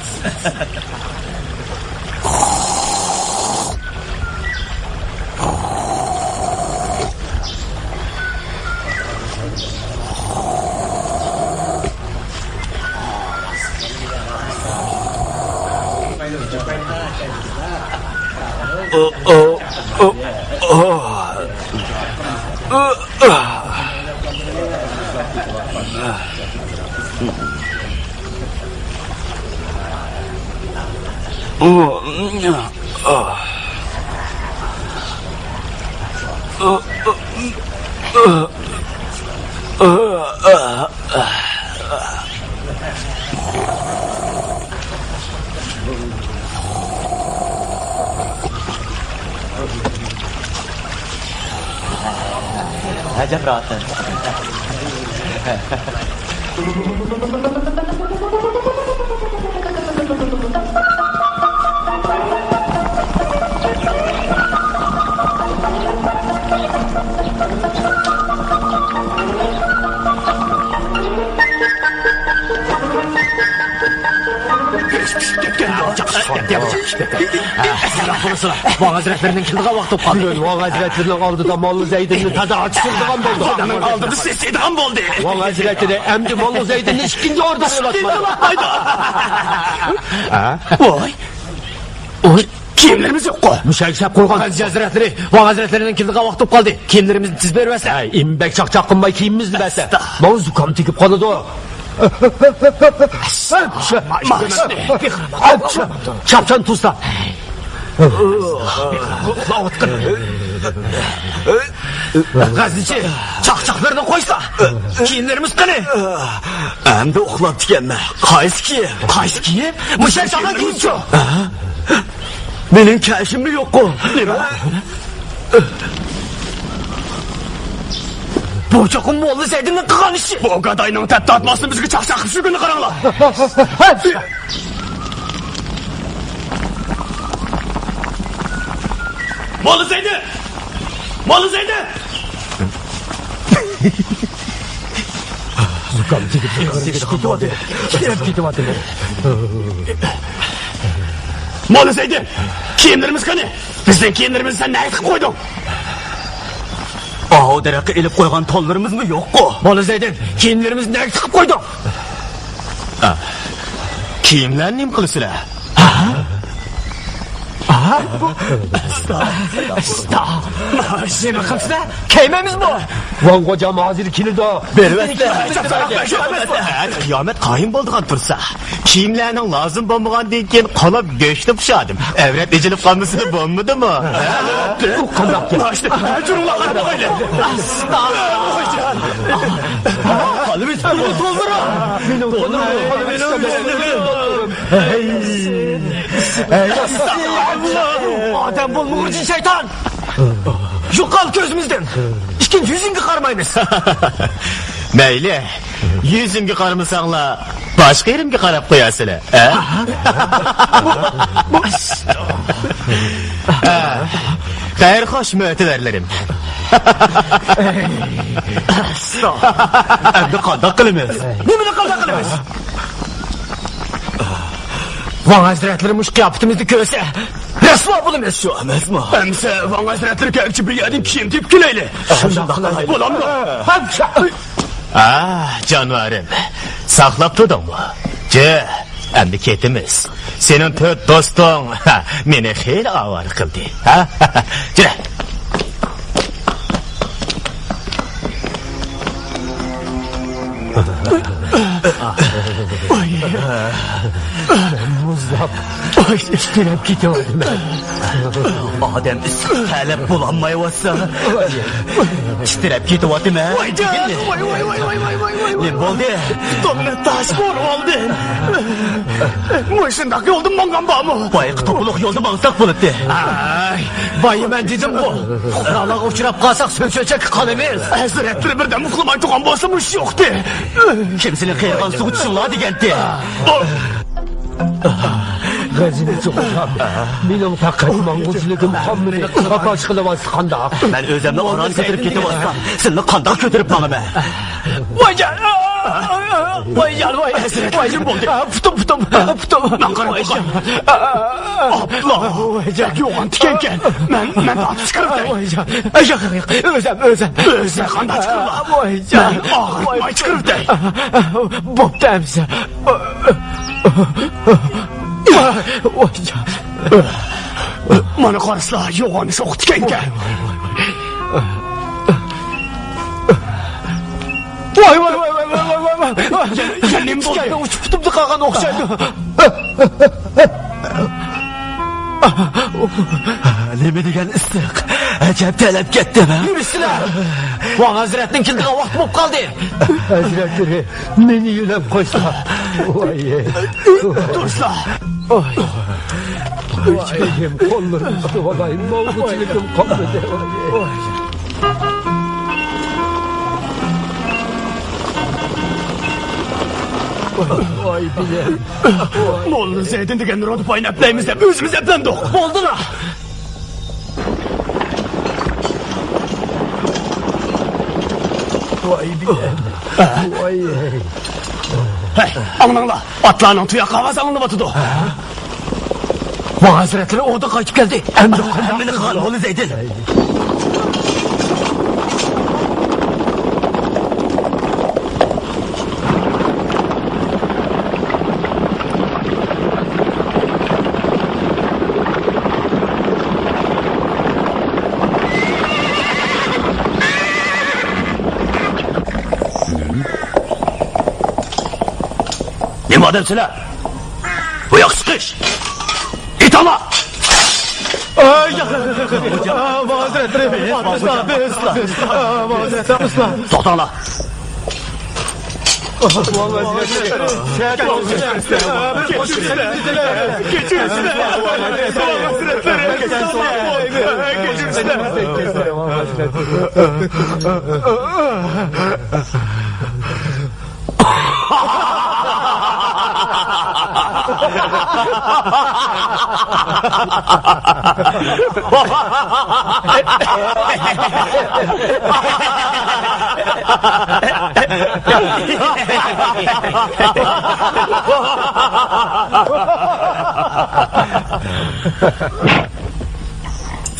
ھەجەپ راھەتلەندى. ۋاڭ ھەزرەتلىرىنىڭ كېلىدىغان ۋاقتى بولۇپ قالدى. ۋاڭ ھەزرەتلىرىنىڭ ئالدىدا موللا زەيدىننى تازا ئاچچىقلىنىدىغان بولدى. ئۇنىڭ ئالدىدا سېسىيدىغان بولدى. ۋاڭ ھەزرەتلىرى ئەمدى موللا زەيدىننى ئىككىنچى ئورۇندا قويۇۋاتمايدۇ. ۋاي. ۋاي. كىيىملىرىمىز يوققۇ؟ مۇشەگە سەپ قويغان. قازى ھەزرەتلىرى، ۋاڭ ھەزرەتلىرىنىڭ كېلىدىغان ۋاقتى بولۇپ قالدى. كىيىملىرىمىزنى تىزىپ بېرىۋەرسە. ھەي، ئىم بەك چاقچاق قىلماي كىيىمىمىزنى بەرسە. ئاستا. ماڭا زۇكام تېگىپ قالىدۇ. چاپچان تۇرسا. غەزنىچى، چاقچاقلىرىنى قويسا. كىيىملىرىمىز قېنى؟ ئەمدى ئۇخلاپتىكەنمەن. قايسى كىيىم؟ قايسى كىيىم؟ مۇشۇ چاغدا كىيىمچۇ؟ مېنىڭ كەشىممۇ يوققۇ. نېمە؟ بۇ چوقۇم موللا زەيدىننىڭ قىلغان ئىشى. بۇ گاداينىڭ تەپتى ئاتماسىنى بىزگە چاقچاق قىلىپ يۈرگىنىنى قاراڭلار. موللا زەيدىن! موللا زەيدىن! زۇكام تېگىپ، زۇكام تېگىپ كېتىۋاتىدۇ. كېتىۋاتىدۇ. موللا زەيدىن! كىيىملىرىمىز قېنى؟ بىزنىڭ كىيىملىرىمىزنى سەن نەگە تىقىپ قويدۇڭ؟ ئاۋۇ دەرەخكە ئېلىپ قويغان تونلىرىمىزمۇ يوققۇ؟ موللا زەيدىن، كىيىملىرىمىزنى نەگە تىقىپ قويدۇڭ؟ ئا، كىيىملەرنى نېمە قىلىسىلەر؟ ئاستا، ئاستا. نېمە قىلىسىلەر؟ كىيمەيمىزمۇ؟ ۋاڭ غوجام ھازىر كېلىدۇ. بېرىۋەتسە. قىيامەت قايىم بولىدىغان تۇرسا. كىيىملەرنىڭ لازىم بولمىغاندىن كېيىن قالاپ گۆشنى پۇشادىم. ئەۋرەت ئېچىلىپ قالمىسىلا بولمىدىمۇ؟ ئۇ قانداق گەپ؟ قالىمىز پۇلنى تولدۇرۇڭ. ئادەم بولمىغۇر جىن شەيتان! يوقال كۆزىمىزدىن! ئىككىنچى يۈزۈڭگە قارىمايمىز! مەيلى، يۈزۈمگە قارىمىساڭلار، باشقا يېرىمگە قاراپ قويارسىلەر، ھە؟ ھە. خەير خوش، مۆتىۋەرلىرىم. ئەمدى قانداق قىلىمىز؟ نېمىنى قانداق قىلىمىز؟ ۋاڭ ھەزرەتلىرى مۇشۇ قىياپىتىمىزنى كۆرسە، رەسۋا بولىمىز. شۇ ئەمەسمۇ؟ ئەمسە ۋاڭ ھەزرەتلىرى كەلگۈچە بىر يەردىن كىيىم تېپىپ كېلەيلى. شۇنداق قىلايلى. بولامدۇ؟ ئا، جانىۋارىم، ساقلاپ تۇردۇڭمۇ؟ جى، ئەمدى كېتىمىز. سېنىڭ تۆت دوستۇڭ مېنى خېلى ئاۋارە قىلدى. ھە؟ جۈرە. مۇزلاپ، تىترەپ كېتىۋاتىمەن. ئادەم ئىسسىق تەرلەپ بولالمايۋاتسا، تىترەپ كېتىۋاتىمەن. ۋاي جان، ۋاي، ۋاي، ۋاي. نېمە بولدى؟ دومنى تاش بولۇپ ئالدىم. مۇشۇنداق يولدا ماڭغان بارمۇ؟ بايىقى توپىلىق يولدا ماڭساق بولاتتى. ئاي، بايىمەن دېدىمغۇ. پۇقرالارغا ئۇچراپ قالساق، سۆز-سۆزەككە قالىمىز. ھەزرەتلىرى بىردەم ئۇخلىماي تۇرغان بولسا، مۇشۇ يوقتى. كىم سېنى قېرىغان سۇغا چۈشۈڭلار دېگەنتى. غەزىنىچى خوجام، مېنىڭ پەقەت ماڭغۇچىلىكىم قالمىدى. خاپا چىقىۋاتسا قانداق؟ مەن ئۆزۈمنى ئاران كۆتۈرۈپ كېتىۋاتسام، سىلىنى قانداق كۆتۈرۈپ ماڭىمەن؟ ۋايجان! ۋايجان، ۋاي! ۋايجان بولدى. پۇتۇم، پۇتۇم، پۇتۇم. ماڭ قارا، ۋايجان. ئاپلا! ۋايجان. بەك يوغان تىكەنكەن. مەن، مەن تارتىپ چىقىرىۋېتەي. ۋايجان. ياق، ياق، ياق. ئۆزۈم، ئۆزۈم. ئۆزۈڭ قانداق چىقىرىۋال؟ ۋايجان. مەن ئاغرىتماي چىقىرىۋېتەي. بوپتۇ ئەمىسە. ۋايجان. مانا قارىسىلا، يوغان شوخ تىكەنكەن. ۋاي، ۋاي، ۋاي، ۋاي، ۋاي. ۋاي، ۋاي، ۋاي، ۋاي، ۋاي. يەنە، يەنە نېمە بولدى؟ تىكەندە ئۇچۇپ پۇتۇمنى قالغان ئوخشايدۇ. نېمە دېگەن ئىسسىق. ئەجەب تەرلەپ كەتتىم، ھە؟ يۈرۈسىلە! ۋاڭ ھەزرەتنىڭ كېلىدىغان ۋاقتى بولۇپ قالدى. ھەزرەتلىرى مېنى يۆلەپ قويسا. ۋاي. تۇرسىلا! ئاي. ئۆچكەيگىم، قوللىرىمنى تۇتۇۋالاي، ماڭغۇچىلىكىم قالمىدى. ۋاي، بىلەم. موللا زەيدىن دېگەن رودپاينى ئەپلەيمىز دەپ ئۆزىمىز ئەپلەندۇق. بولدىلا. ۋاي، بىلەم. ۋاي. ھەي، ئاڭلاڭلار، ئاتلارنىڭ تۇياق ئاۋازى ئاڭلىنىۋاتىدۇ. ۋاڭ ھەزرەتلىرى ئوردىغا قايتىپ كەلدى. ئەمدى ھەممىنى قىلغان موللا زەيدىن. نېمە ئادەم سىلەر؟ بۇ ياققا چىقىش! ئېيتىڭلار! توختاڭلار!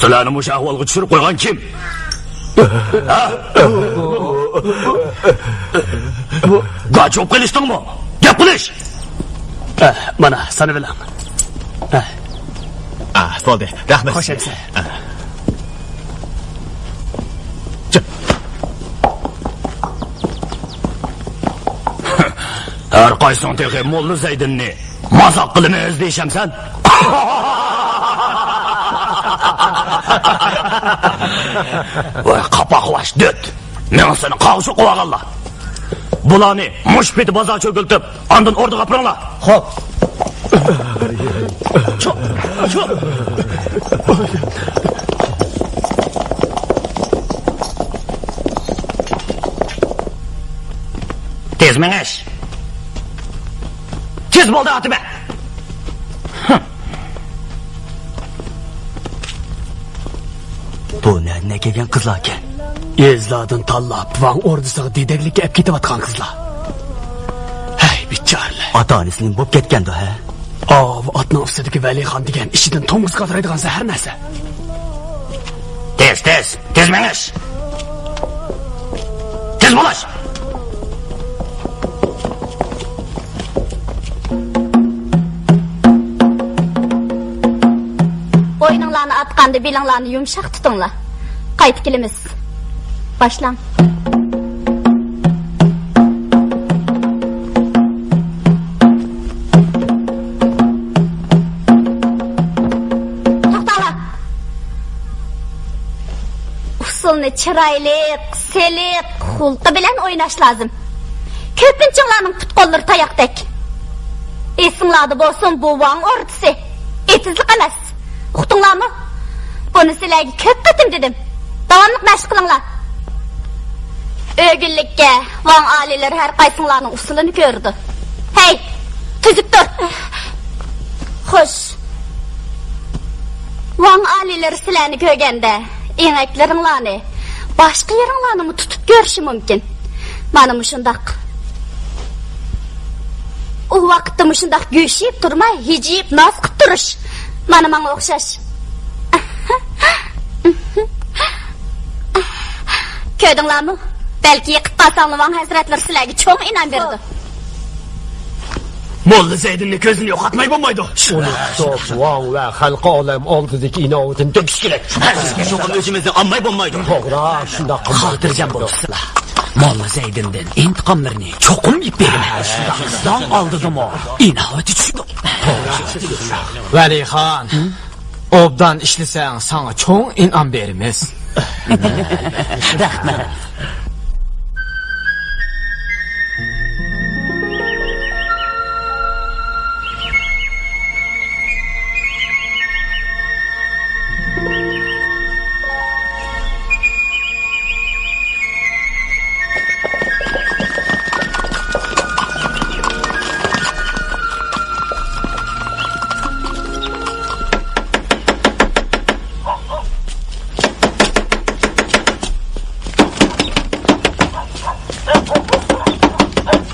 سىلەرنى مۇشۇ ئەھۋالغا چۈشۈرۈپ قويغان كىم؟ ھە؟ گاچ بولۇپ قېلىشتىڭمۇ؟ گەپ قىلىش! ئە، مانا، سانىۋېلىڭ. ئە. ئا، بولدى. رەھمەت. خوش ئەمىسە. ئە. چىق. ھەر قايسىڭ تېخى موللا زەيدىننى مازاق قىلىمىز دېيىشەمسەن؟ ۋاي، قاپاقلاش، دۆت! مېڭىسىنى قاغا چوقۇۋالغانلار! بۇلارنى مۇشۇ پېتى بازار چۆگۈلتۈپ، ئاندىن ئوردىغا ئاپىرىڭلار! خوپ! چوق! چوق! تېز مېڭىش! تېز بولدى، ئاتىمەن! بۇ نەدىن كەلگەن قىزلاركەن؟ يېزىلاردىن تاللاپ، ۋاڭ ئوردىسىغا دېدەكلىككە ئەپ كېتىۋاتقان قىزلار. ھەي، بىچارىلەر. ئاتا-ئانىسى نېمە بوپ كەتكەندۇ، ھە؟ ئاۋۇ ئاتنىڭ ئۈستىدىكى ۋەلىخان دېگەن ئىچىدىن توڭگۇز قاترايدىغان زەھەر نەرسە. تېز، تېز، تېز مېڭىش! تېز بولۇش! بوينۇڭلارنى ئاتقاندا بېلىڭلارنى يۇمشاق تۇتۇڭلار. قايتا كېلىمىز. باشلاڭ. توختاڭلار. ئۇسسۇلنى چىرايلىق، سېلىق، خۇلقى بىلەن ئويناش لازىم. كۆپىنچىڭلارنىڭ پۇت-قوللىرى تاياقتەك. ئېسىڭلاردا بولسۇن، بۇ ۋاڭ ئوردىسى. ئېتىزلىق ئەمەس. ئۇقتۇڭلارمۇ؟ بۇنى سىلەرگە كۆپ قېتىم دېدىم. داۋاملىق مەشىق قىلىڭلار. ئۆگۈنلۈككە، ۋاڭ ئالىيلىرى ھەر قايسىڭلارنىڭ ئۇسسۇلىنى كۆرىدۇ. ھەي، تۈزۈك تۇر! خوش. ۋاڭ ئالىيلىرى سىلەرنى كۆرگەندە، ئېڭەكلىرىڭلارنى، باشقا يېرىڭلارنىمۇ تۇتۇپ كۆرۈشى مۇمكىن. مانا مۇشۇنداق. ئۇ ۋاقىتتا مۇشۇنداق گۆش يەپ تۇرماي، ھىجىيىپ ناز قىپ تۇرۇش. مانا ماڭا ئوخشاش. كۆردۈڭلارمۇ؟ بەلكى يېقىپ قالساڭلار، ۋاڭ ھەزرەتلىرى سىلەرگە چوڭ ئىنئام بېرىدۇ. موللا زەيدىننى كۆزدىن يوقاتماي بولمايدۇ. ئۇنى تۇتۇپ، ۋاڭ ۋە خەلقى ئالەم ئالدىدىكى ئىناۋىتىنى تۆكۈش كېرەك. بىزگە چوقۇم ئۆزىمىزنى ئالماي بولمايدۇ. توغرا، شۇنداق قىلمايدۇ. خاتىرجەم بولسىلا. موللا زەيدىندىن ئىنتىقاملىرىنى چوقۇم يېپ بېرىمەن. داڭ ئالدىدىمۇ ئىناۋىتى چۈشىدۇ. ۋەلىخان، ئوبدان ئىشلىسەڭ، ساڭا چوڭ ئىنئام بېرىمىز. رەھمەت.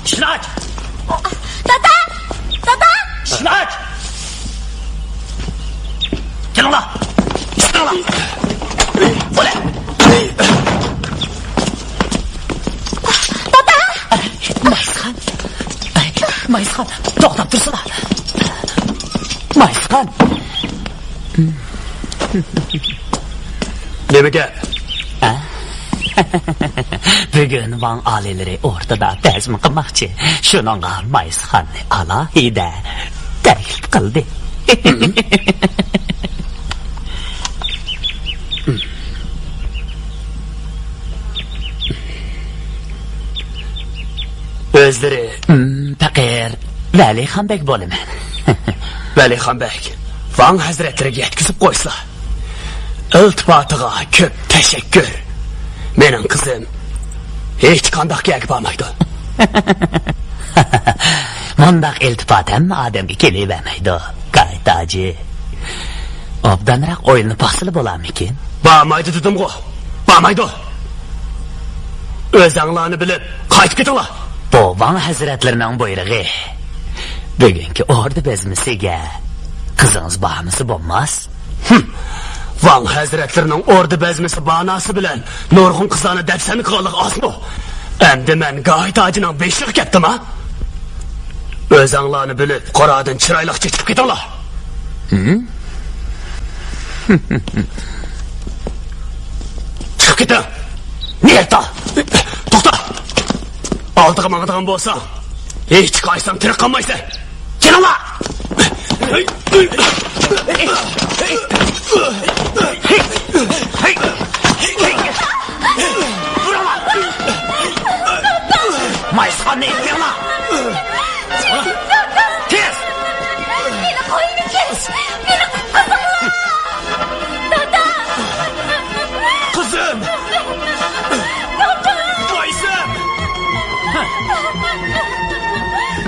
ئىشىكنى ئاچ! دادا! دادا! ئىشىكنى ئاچ! كېلىڭلار! ئىشىكنى ئاچىڭلار! بولە! دادا! مايسىخان! مايسىخان! توختاپ تۇرسىلا! مايسىخان! نېمە گەپ؟ ھە؟ بۈگۈن ۋاڭ ئالىيلىرى ئوردىدا بەزمە قىلماقچى. شۇنىڭغا مايسىخاننى ئالاھىدە تەكلىپ قىلدى. ئۆزلىرى؟ ھىم، پەقىر ۋەلىخان بەگ بولىمەن. ۋەلىخان بەگ، ۋاڭ ھەزرەتلىرىگە يەتكۈزۈپ قويسىلا. ئىلتىپاتىغا كۆپ تەشەككۈر. مېنىڭ قىزىم ھېچقانداق يەرگە بارمايدۇ. مۇنداق ئىلتىپات ھەممە ئادەمگە كېلىۋەرمەيدۇ، گايىت ھاجى. ئوبدانراق ئويلىنىپ باقسىلا بولارمىكىن؟ بارمايدۇ دېدىمغۇ، بارمايدۇ. ئۆزەڭلارنى بىلىپ قايتىپ كېتىڭلار. بۇ ۋاڭ ھەزرەتلىرىنىڭ بۇيرۇقى. بۈگۈنكى ئوردا بەزمىسىگە قىزىڭىز بارمىسا بولماس. ھىم. ۋاڭ ھەزرەتلىرىنىڭ ئوردا بەزمىسى باناسى بىلەن نۇرغۇن قىزلارنى دەپسەندە قىلغانلىقى ئازمۇ؟ ئەمدى مەن گاھىت ھاجىنىڭ بېشىغا كەپتىما؟ ئۆزەڭلارنى بىلىپ، قورادىن چىرايلىقچە چىقىپ كېتىڭلار. ھىم؟ چىقىپ كېتىڭ! نېرتا! توختا! ئالدىغا ماڭىدىغان بولساڭ، ھېچ قايسىڭ تىرىك قالمايسەن! كېلىڭلار! مايسىخاننى ئېلىپ كېلىڭلار! تېز! مېنى قويۇۋېتىش! مېنى قۇتقۇزۇڭلار! دادا! قىزىم! دادا! قايسىم!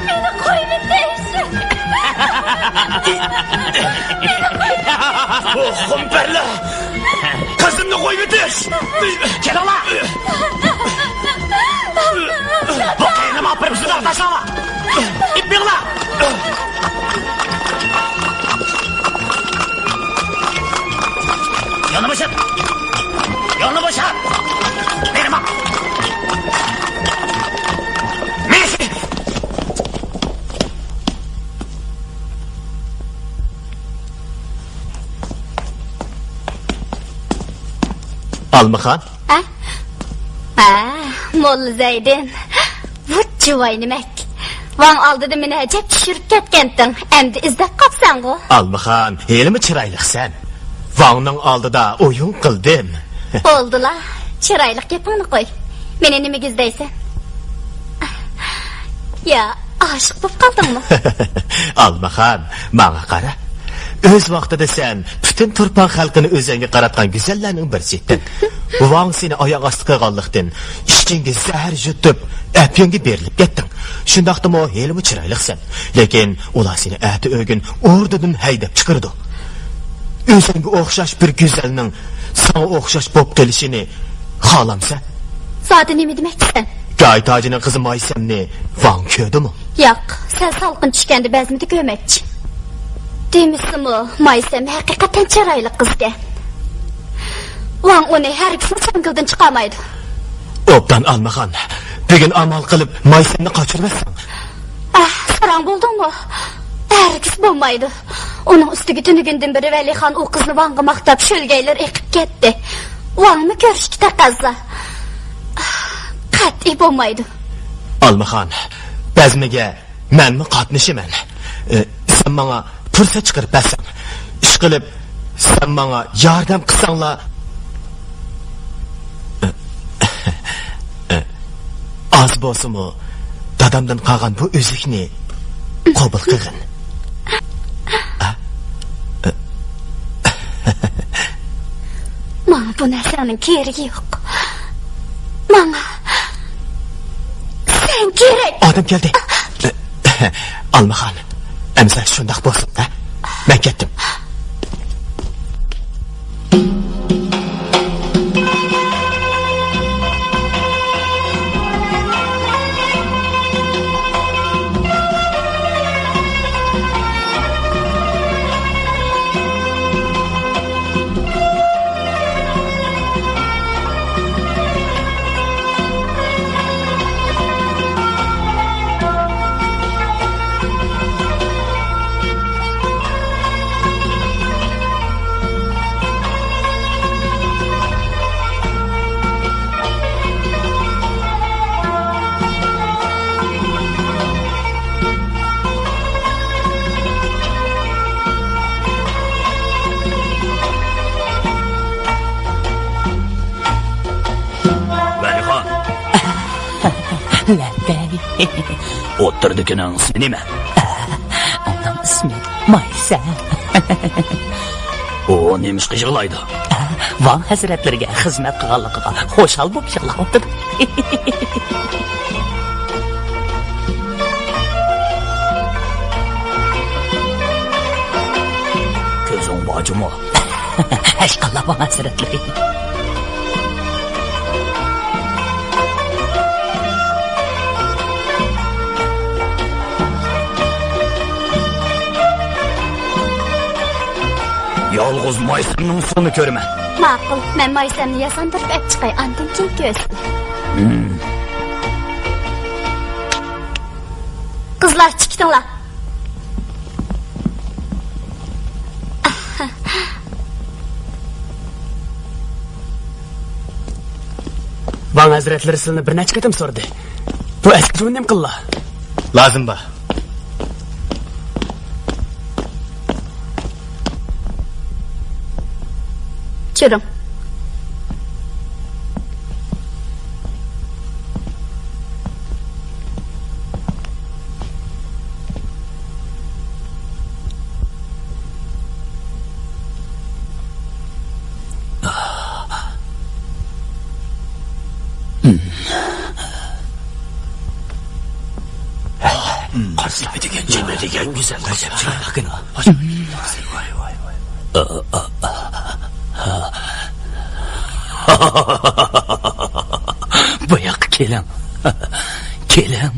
مېنى قويۇۋېتىش! مېنى قويۇۋېتىش! ئوخۇم بەرلە! قىزىمنى قويۇۋېتىش! كېلىڭلار! بۇ قېرىنىمنى ئاپىرىپ زىندانغا تاشلاڭلار! ئېلىپ مېڭىڭلار! يولنى بوشات! يولنى بوشات! بېرىمەن! مېنى! ئالمىخان. ھە؟ ھە، موللا زەيدىن. ۋۇت جۇۋاي نېمەك. ۋاڭ ئالدىدا مېنى ئەجەب چۈشۈرۈپ كەتكەنتىڭ. ئەمدى ئىزدەپ قاپسەنغۇ؟ ئالمىخان، ھېلىمۇ چىرايلىقسەن. ۋاڭنىڭ ئالدىدا ئويۇن قىلدىم. بولدىلا، چىرايلىق گېپىڭنى قوي. مېنى نېمىگە ئىزدەيسەن؟ يا، ئاشىق بولۇپ قالدىڭمۇ؟ ئالمىخان، ماڭا قارا. ئۆز ۋاقتىدا سەن پۈتۈن تۇرپان خەلقىنى ئۆزەڭگە قاراتقان گۈزەللەرنىڭ بىرسى ئىدىڭ. ۋاڭ سېنى ئاياغ ئاستى قىلغانلىقتىن، ئىچىڭگە زەھەر يۇتۇپ، ئەپيۈنگە بېرىلىپ كەتتىڭ. شۇنداقتىمۇ ھېلىمۇ چىرايلىقسەن. لېكىن ئۇلار سېنى ئەتە ئۆگۈن ئوردىدىن ھەيدەپ چىقىرىدۇ. ئۆزۈڭگە ئوخشاش بىر گۈزەلنىڭ ساڭا ئوخشاش بوپ قېلىشىنى خالامسەن؟ زادى نېمە دېمەكچىسەن؟ گاي تاجىنىڭ قىزى مايسەمنى ۋاڭ كۆردىمۇ؟ ياق، سەل سالقىن چۈشكەندە بەزمىدە كۆرمەكچى. دېمىسىمۇ، مايسەم ھەقىقەتەن چىرايلىق قىزكەن. ۋاڭ ئۇنى ھەرگىزمۇ سەڭگىلدىن چىقارمايدۇ. ئوبدان ئالمىخان، بۈگۈن ئامال قىلىپ مايسەمنى قاچۇرۇۋەتسەڭ. ئەھ، ساراڭ بولدۇڭمۇ؟ ھەرگىز بولمايدۇ. ئۇنىڭ ئۈستىگە تۈنۈگۈندىن بېرى ۋەلىخان ئۇ قىزنى ۋاڭغا ماختاپ شۆلگەيلىرى ئېقىپ كەتتى. ۋاڭمۇ كۆرۈشكە تەقەززا. قەتئىي بولمايدۇ. ئالمىخان، بەزمىگە مەنمۇ قاتنىشىمەن. ئى، سەن ماڭا پۇرسەت چىقىرىپ بەرسەڭ. ئىشقىلىپ، سەن ماڭا ياردەم قىلساڭلا. ئى، ئى، ئاز بولسىمۇ، دادامدىن قالغان بۇ ئۈزۈكنى قوبۇل قىلغىن. ئە؟ ئى. ماڭا بۇ نەرسەڭنىڭ كېرىكى يوق. ماڭا سەن كېرەك. ئادەم كەلدى. ئالمىخان، ئەمسە شۇنداق بولسۇن، ھە؟ مەن كەتتىم. ۋەلىخان. لەببەي. ئوتتۇرىدىكىنىڭ ئىسمى نېمە؟ ئۇنىڭ ئىسمى مايسەم. ئۇ نېمىشقا يىغلايدۇ؟ ۋاڭ ھەزرەتلىرىگە خىزمەت قىلغانلىقىغا خۇشال بولۇپ يىغلاۋاتىدۇ. كۆزۈڭ بار جۇمۇ. ھەشقاللا ۋاڭ ھەزرەتلىرى. يالغۇز مايسەمنىڭ ئۇسسۇلىنى كۆرىمەن. ماقۇل، مەن مايسەمنى ياساندۇرۇپ ئەپ چىقاي، ئاندىن كېيىن كۆرسۇن. قىزلار، چىقىڭلار. ۋاڭ ھەزرەتلىرى سىلىنى بىر نەچچە قېتىم سورىدى. بۇ ئەسكى جۇۋۇن نېمە قىللا؟ لازىم بار. چۈرۈڭ. قارىسىلا دېگەن، نېمە دېگەن گۈزەل، ئەجەب چىرايلىقكەن. بۇ ياققا كېلىڭ. كېلىڭ.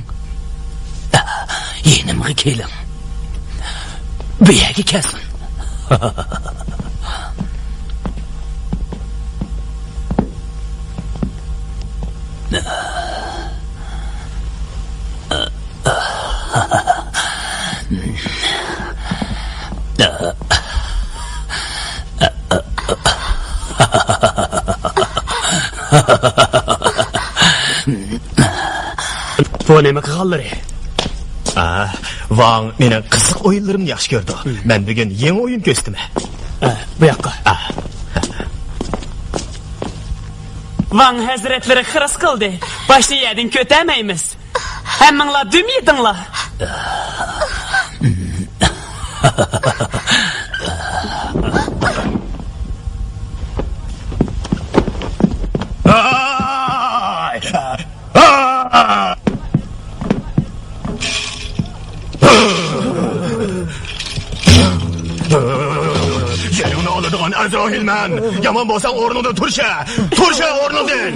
يېنىمغا كېلىڭ. بۇ يەرگە كەلسۇن. بۇ نېمە قىلغانلىرى؟ ئا، ۋاڭ مېنىڭ قىزىق ئويۇنلىرىمنى ياخشى كۆرىدۇ. مەن بۈگۈن يېڭى ئويۇن كۆرسىتىمەن. ئا، بۇ ياققا. ئا. ۋاڭ ھەزرەتلىرى خىرىس قىلدى. باشنى يەردىن كۆتەرمەيمىز. ھەممىڭلار دۈم يېتىڭلار. ئا، ئا، ئا. ئەزراھىلمەن، يامان بولساڭ ئورنۇڭدىن تۇرشە! تۇرشە ئورنۇڭدىن!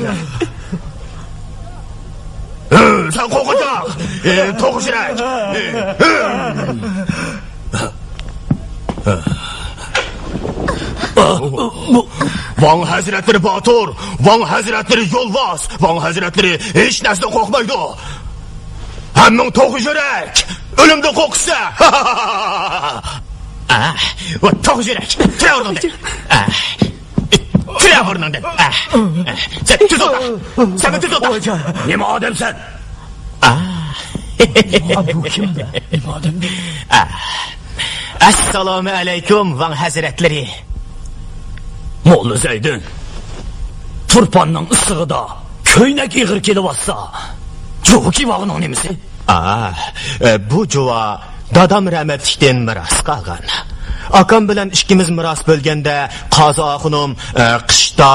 ھە، سەن قورقۇنچاق! ئى، توخۇ يۈرەك! ئى، ھە! ۋاڭ ھەزرەتلىرى باتۇر! ۋاڭ ھەزرەتلىرى يولۋاس! ۋاڭ ھەزرەتلىرى ھېچ نەرسىدىن قورقمايدۇ! ھەممىڭ توخۇ يۈرەك! ئۆلۈمدىن قورقىسىلەر! ئا، ۋە توخۇ يۈرەك! تۇر ئورنۇڭدىن! ئا، تۇر ئورنۇڭدىن! ئا، ئا، سەن تۈز ئولتۇر! سەن تۈز ئولتۇر! نېمە ئادەمسەن؟ ئا. بۇ كىم؟ نېمە ئادەم بۇ؟ ئا. ئەسسالامۇ ئەلەيكۇم، ۋاڭ ھەزرەتلىرى. موللا زەيدىن، تۇرپاننىڭ ئىسسىقىدا كۆينەك ئېغىر كېلىۋاتسا، جۇۋا كىيىۋالغىنىڭ نېمىسى؟ ئا، ئە، بۇ جۇۋا دادام رەھمەتلىكتىن مىراس قالغان. ئاكام بىلەن ئىككىمىز مىراس بۆلگەندە، قازى ئاخۇنۇم، ئە، قىشتا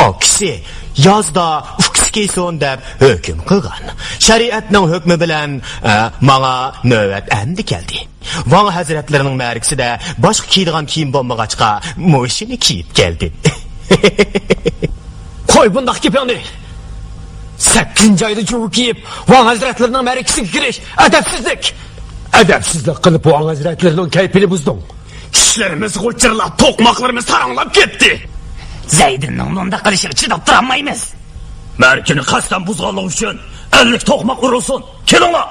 ئاكىسى، يازدا ئۇكىسى كىيسۇن دەپ ھۆكۈم قىلغان. شەرىئەتنىڭ ھۆكمى بىلەن، ئە، ماڭا نۆۋەت ئەمدى كەلدى. ۋاڭ ھەزرەتلىرىنىڭ مەرىكىسىدە باشقا كىيىدىغان كىيىم بولمىغاچقا، مۇشۇنى كىيىپ كەلدىم. قوي بۇنداق گېپىڭنى! سەككىزىنچى ئايدا جۇۋا كىيىپ، ۋاڭ ھەزرەتلىرىنىڭ مەرىكىسىگە كىرىش ئەدەپسىزلىك! ئەدەپسىزلىك قىلىپ، ۋاڭ ھەزرەتلىرىنىڭ كەيپىنى بۇزدۇڭ. چىشلىرىمىز غۇچۇرلاپ، توقماقلىرىمىز تاراڭلاپ كەتتى. زەيدىننىڭ مۇنداق قىلىشىغا چىداپ تۇرالمايمىز. مەرىكىنى قەستەن بۇزغانلىقى ئۈچۈن ئەللىك توقماق ئۇرۇلسۇن. كېلىڭلار!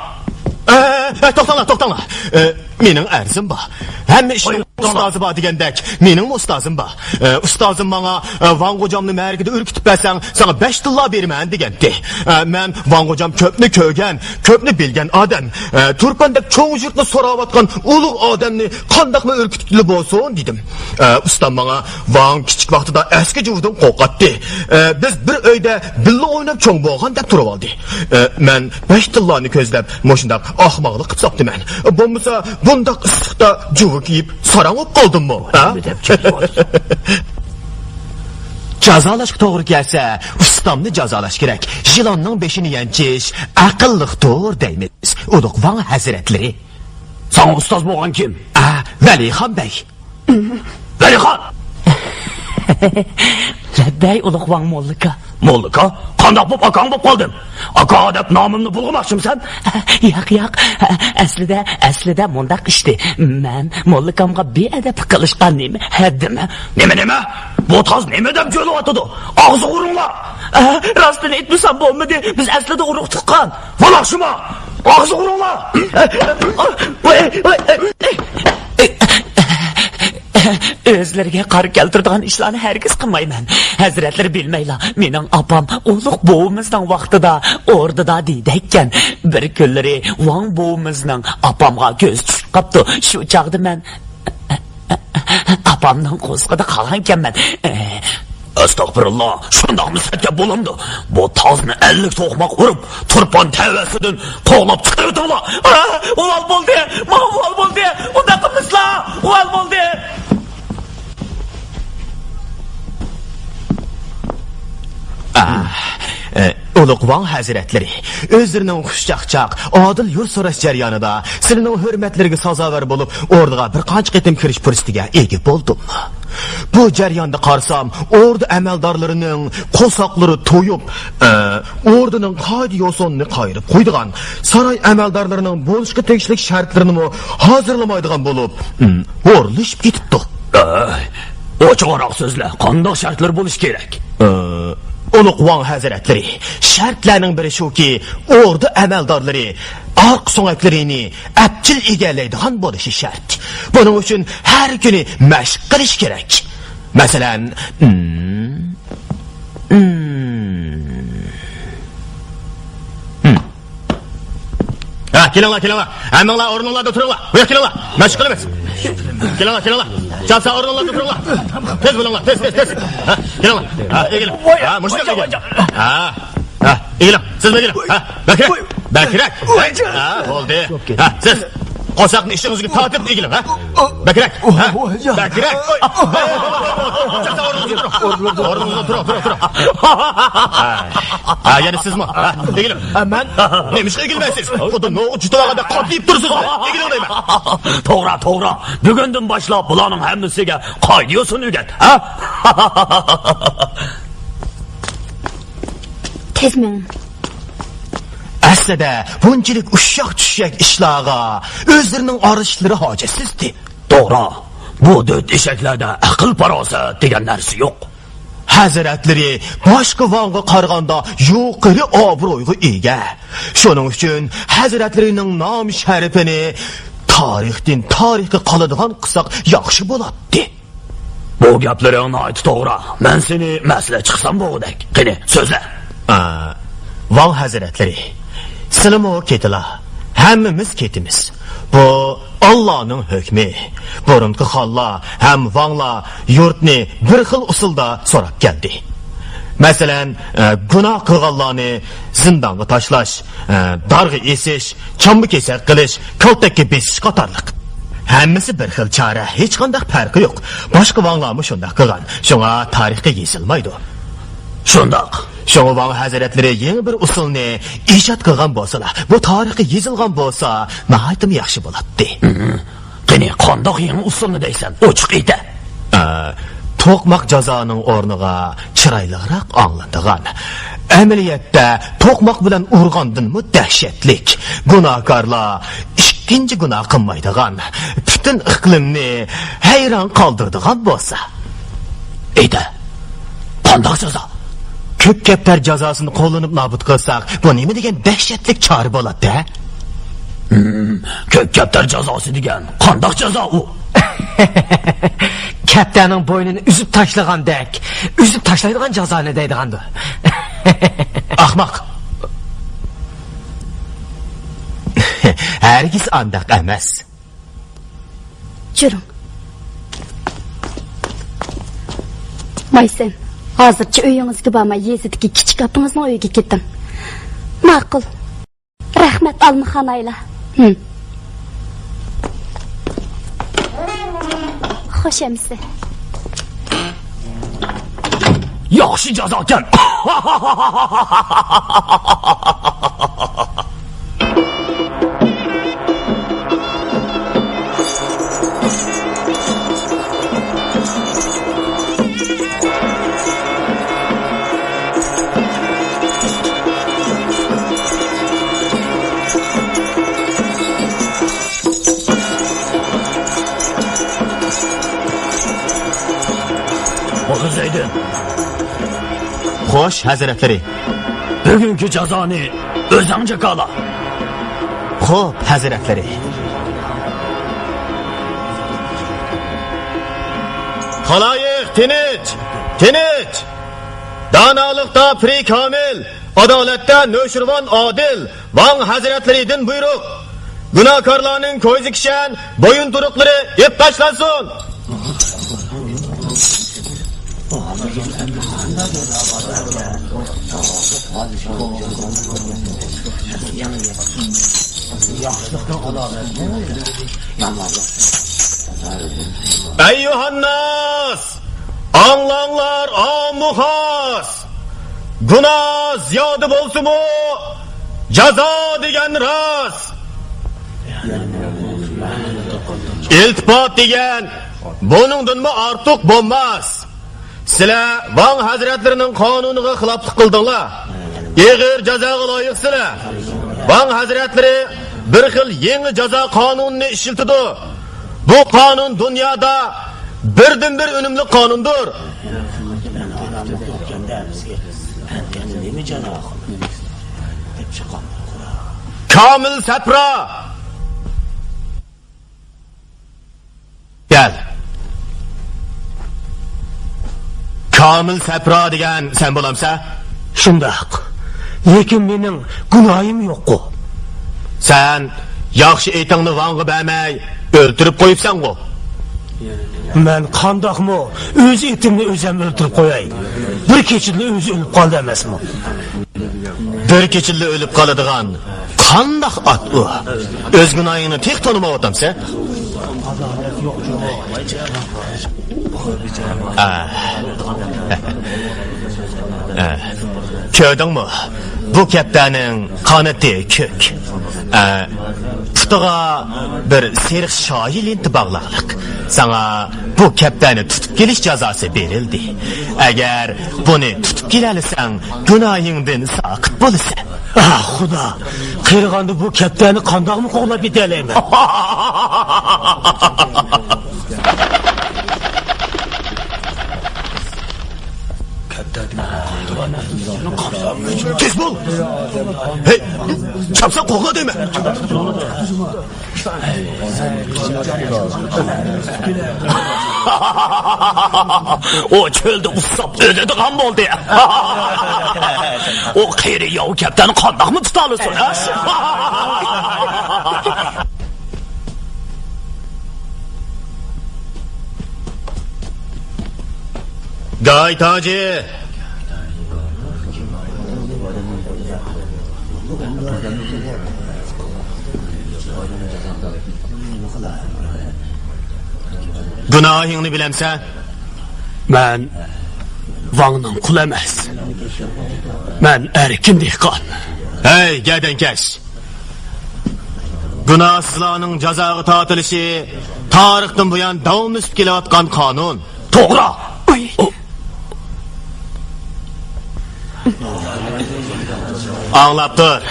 ئە، ئە، توختاڭلار، توختاڭلار. ئە، مېنىڭ ئەرزىم بار. ھەممە ئىشنىڭ ئۇستازى بار دېگەندەك، مېنىڭمۇ ئۇستازىم بار. ئە، ئۇستازىم ماڭا، ئە، ۋاڭ غوجامنى مەرىكىدە ئۈركۈتۈپ بەرسەڭ، ساڭا بەش تىللا بېرىمەن دېگەنتى. ئە، مەن ۋاڭ غوجام كۆپنى كۆرگەن، كۆپنى بىلگەن ئادەم. ئە، تۇرپاندەك چوڭ يۇرتنى سوراۋاتقان ئۇلۇغ ئادەمنى قانداقمۇ ئۈركۈتكىلى بولسۇن دېدىم. ئە، ئۇستام ماڭا ۋاڭ كىچىك ۋاقتىدا ئەسكى جۇۋىدىن قورقاتتى. ئە، بىز بىر ئۆيدە بىللە ئويناپ چوڭ بولغان دەپ تۇرۇۋالدى. ئە، مەن بەش تىللانى كۆزلەپ مۇشۇنداق ئاخماقلىق قىپ ساپتىمەن. بولمىسا بۇنداق ئىسسىقتا جۇۋا كىيىپ ساراڭ بولۇپ قالدىممۇ؟ ھە؟ نېمە دەپ كېتىۋاتىسەن؟ جازالاشقا توغرا كەلسە، ئۇستامنى جازالاش كېرەك. يىلاننىڭ بېشىنى يەنچىش ئەقىللىقتۇر دەيمىز. ئۇلۇغ ۋاڭ ھەزرەتلىرى. ساڭا ئۇستاز بولغان كىم؟ ئا، ۋەلىخان بەگ. ۋەلىخان! لەببەي، ئۇلۇغ ۋاڭ موللىكا. موللىكا؟ قانداق بوپ ئاكاڭ بوپ قالدىم؟ ئاكا دەپ نامىمنى بۇلغىماقچىمسەن؟ ياق، ياق. ئەسلىدە، ئەسلىدە مۇنداق ئىشتى. مەن موللىكامغا بىئەدەپلىك قىلىشقا نېمە ھەددىم؟ نېمە، نېمە؟ بۇ تاز نېمە دەپ جۆلىۋاتىدۇ؟ ئاغزىغا ئۇرۇڭلار! ئە، راستىنى ئېيتمىسام بولمىدى. بىز ئەسلىدە ئۇرۇق تۇغقان. ۋالاقشىما! ئاغزىغا ئۇرۇڭلار! ئۆزلىرىگە قارا كەلتۈرىدىغان ئىشلارنى ھەرگىز قىلمايمەن. ھەزرەتلىرى بىلمەيلا، مېنىڭ ئاپام ئۇلۇغ بوۋىمىزنىڭ ۋاقتىدا ئوردىدا دېيىدىكەن. بىر كۈنلىرى ۋاڭ بوۋىمىزنىڭ ئاپامغا كۆزى چۈشۈپ قاپتۇ. شۇ چاغدا مەن ئاپامنىڭ قورسىقىدا قالغانكەنمەن. ئەستەغپىرۇللا، شۇنداقمۇ سەتكە بولامدۇ؟ بۇ تازنى ئەللىك توقماق ئۇرۇپ، تۇرپان تەۋەسىدىن قوغلاپ چىقىرىۋېتىڭلار. ئا، ئۇۋال بولدى، ماڭا ئۇۋال بولدى. ئۇنداق قىلمىسىلا، ئۇۋال بولدى. ئا، ئە، ئۇلۇغ ۋاڭ ھەزرەتلىرى، ئۆزلىرىنىڭ خۇشچاقچاق، ئادىل يۇرت سوراش جەريانىدا سىلىنىڭ ھۆرمەتلىرىگە سازاۋەر بولۇپ، ئوردىغا بىر قانچە قېتىم كىرىش پۇرسىتىگە ئىگە بولدۇم. بۇ جەرياندا قارىسام، ئوردا ئەمەلدارلىرىنىڭ قورساقلىرى تويۇپ، ئە، ئوردىنىڭ قائىدە-يوسۇنىنى قايرىپ قويىدىغان، ساراي ئەمەلدارلىرىنىڭ بولۇشقا تېگىشلىك شەرتلىرىنىمۇ ھازىرلىمايدىغان بولۇپ، ھورلىشىپ كېتىپتۇ. ئەي، ئوچۇقراق سۆزلە، قانداق شەرتلەر بولۇشى كېرەك؟ ئە، ئۇلۇغ ۋاڭ ھەزرەتلىرى، شەرتلەرنىڭ بىرى شۇكى، ئوردا ئەمەلدارلىرى ئارقا سۆڭەكلىرىنى ئەپچىل ئىگىلەيدىغان بولۇشى شەرت. بۇنىڭ ئۈچۈن ھەر كۈنى مەشىق قىلىش كېرەك. مەسىلەن، ئىم، ئىم، ئىم. ھە، كېلىڭلار، كېلىڭلار. ھەممىڭلار ئورنۇڭلاردا تۇرۇڭلار. بۇ ياققا كېلىڭلار. مەشىق قىلىمىز. كېلىڭلار، كېلىڭلار. چاپسان ئورنۇڭلاردا تۇرۇڭلار. تېز بولۇڭلار، تېز، تېز، تېز. ھە، كېلىڭلار. ھە، ئېگىلىڭ. ھە، مۇشۇنداق ئېگىلىڭ. ھە، ھە، ئېگىلىڭ. سىز ئېگىلىڭ. ھە، بەكرەك. بەكرەك. ھە، بولدى. ھە، سىز. قورساقنى ئىچىڭىزگە تارتىپ ئېگىلىڭ، ھە؟ بەكرەك، ھە؟ بەكرەك. ئوي، ئوي، ئوي. ئورنىڭىزدا تۇرۇڭ، ئورنىڭىزدا تۇرۇڭ، تۇرۇڭ، تۇرۇڭ. ھە. ھە، يەنە سىزمۇ؟ ھە، ئېگىلىڭ. ھە، مەن؟ نېمىشقا ئېگىلمەيسىز؟ خۇددى نوغۇت يۇتۇۋالغاندەك قاتىيىپ تۇرىسىز. ئېگىلىڭ دەيمەن. توغرا، توغرا. بۈگۈندىن باشلاپ بۇلارنىڭ ھەممىسىگە قائىدە-يوسۇن ئۆگەت، ھە؟ تېز مېڭىڭ. ئەسلىدە بۇنچىلىك ئۇششاق-چۈششەك ئىشلارغا ئۆزلىرىنىڭ ئارىلىشىشلىرى ھاجەتسىزدى. توغرا، بۇ دۆت ئېشەكلەردە ئەقىل-پاراسەت دېگەن نەرسە يوق. ھەزرەتلىرى باشقا ۋاڭغا قارىغاندا يۇقىرى ئابرۇيغا ئىگە. شۇنىڭ ئۈچۈن ھەزرەتلىرىنىڭ نام-شەرىپىنى تارىختىن تارىخقا قالىدىغان قىلساق ياخشى بولاتتى. بۇ گەپلىرىڭ ناھايىتى توغرا. مەن سېنى مەسلىھەتچى قىلسام بولغۇدەك. قېنى، سۆزلە. ئا، ۋاڭ ھەزرەتلىرى، سىلىمۇ كېتىلا. ھەممىمىز كېتىمىز. بۇ ئاللانىڭ ھۆكمى. بۇرۇنقى خانلار ھەم ۋاڭلار يۇرتنى بىر خىل ئۇسۇلدا سوراپ كەلدى. مەسىلەن، ئە، گۇناھ قىلغانلارنى زىندانغا تاشلاش، ئە، دارغا ئېسىش، چامما-كېسەك قىلىش، كالتەككە بېسىش قاتارلىق. ھەممىسى بىر خىل چارە، ھېچقانداق پەرقى يوق. باشقا ۋاڭلارمۇ شۇنداق قىلغان. شۇڭا تارىخقا يېزىلمايدۇ. شۇنداق. شۇڭا ۋاڭ ھەزرەتلىرى يېڭى بىر ئۇسۇلنى ئىجاد قىلغان بولسىلا، بۇ تارىخقا يېزىلغان بولسا، ناھايىتىمۇ ياخشى بولاتتى. قېنى، قانداق يېڭى ئۇسۇلنى دەيسەن؟ ئوچۇق ئېيتە. ئە، توقماق جازانىڭ ئورنىغا چىرايلىقراق ئاڭلىنىدىغان، ئەمەلىيەتتە توقماق بىلەن ئۇرغاندىنمۇ دەھشەتلىك، گۇناھكارلار ئىككىنچى گۇناھ قىلمايدىغان، پۈتۈن ئىقلىمنى ھەيران قالدۇرىدىغان بولسا. ئېيتە، قانداق جازا؟ كۆك كەپتەر جازاسىنى قوللىنىپ نابۇت قىلساق، بۇ نېمە دېگەن دەھشەتلىك چارە بولاتتى، ھە؟ ھىم، كۆك كەپتەر جازاسى دېگەن قانداق جازا ئۇ؟ كەپتەرنىڭ بوينىنى ئۈزۈپ تاشلىغاندەك، ئۈزۈپ تاشلايدىغان جازانى دەيدىغاندۇ. ئەخمەق. ھەرگىز ئانداق ئەمەس. جۈرۈڭ. مايسەم، ھازىرچە ئۆيىڭىزگە بارماي، يېزىدىكى كىچىك ئاپىڭىزنىڭ ئۆيىگە كېتىڭ. ماقۇل. رەھمەت، ئالمىخان ئايلا. ھىم. خوش ئەمىسە. ياخشى جازاكەن. ئوغۇز زەيدىن. خوش، ھەزرەتلىرى. بۈگۈنكى جازانى ئۆزۈڭ جاكالا. خوپ، ھەزرەتلىرى. خالايىق، تىنچ! تىنچ! دانالىقتا پىرى كامىل، ئادالەتتە نۆشىرۋان ئادىل، ۋاڭ ھەزرەتلىرىدىن بۇيرۇق، گۇناھكارلارنىڭ كويزا-كىشەن، بويۇنتۇرۇقلىرى ئېلىپ تاشلانسۇن! ئەييۇھەنناس! ئاڭلاڭلار، ئاممۇ خاس! گۇناھ زىيادە بولسىمۇ، جازا دېگەن راست! ئىلتىپات دېگەن بۇنىڭدىنمۇ ئارتۇق بولماس! سىلەر ۋاڭ ھەزرەتلىرىنىڭ قانۇنىغا خىلاپلىق قىلدىڭلار. ئېغىر جازاغا لايىقسىلەر. ۋاڭ ھەزرەتلىرى بىر خىل يېڭى جازا قانۇنىنى ئىشلىتىدۇ. بۇ قانۇن دۇنيادا بىردىنبىر ئۈنۈملۈك قانۇندۇر. كامىل سەپرا! گەل. كامىل سەپرا دېگەن سەن بولامسەن؟ شۇنداق. لېكىن مېنىڭ گۇناھىم يوققۇ. سەن ياخشى ئېتىڭنى ۋاڭغا بەرمەي، ئۆلتۈرۈپ قويۇپسەنغۇ. مەن قانداقمۇ ئۆز ئېتىمنى ئۆزۈم ئۆلتۈرۈپ قوياي؟ بىر كېچىدىلا ئۆزى ئۆلۈپ قالدى ئەمەسمۇ؟ بىر كېچىدىلا ئۆلۈپ قالىدىغان قانداق ئات ئۇ؟ ئۆز گۇناھىڭنى تېخى تونۇمايۋاتامسەن؟ ئا. ئا. كۆردۈڭمۇ؟ بۇ كەپتەرنىڭ قانىتى كۆك. ئا. پۇتىغا بىر سېرىق شاھى لېنتا باغلاقلىق. ساڭا بۇ كەپتەرنى تۇتۇپ كېلىش جازاسى بېرىلدى. ئەگەر بۇنى تۇتۇپ كېلەلىسەڭ، گۇناھىڭدىن ساقىت بولىسەن. ئاھ، خۇدا! قېرىغاندا بۇ كەپتەرنى قانداقمۇ قوغلاپ يېتەلەيمەن؟ تېز بول! ھەي، چاپسان قوغلا دەيمەن! ئۇ چۆلدە ئۇسساپ ئۆلىدىغان بولدى. ئۇ قېرى ياۋا كەپتەرنى قانداقمۇ تۇتالىسۇن، ھە؟ گاي تاجى! گۇناھىڭنى بىلەمسەن؟ مەن ۋاڭنىڭ قۇلى ئەمەس. مەن ئەركىن دېھقان. ھەي، گەدەنكەش! گۇناھسىزلارنىڭ جازاغا تارتىلىشى تارىختىن بۇيان داۋاملىشىپ كېلىۋاتقان قانۇن. توغرا! ئۇي. ئاڭلاپ تۇر.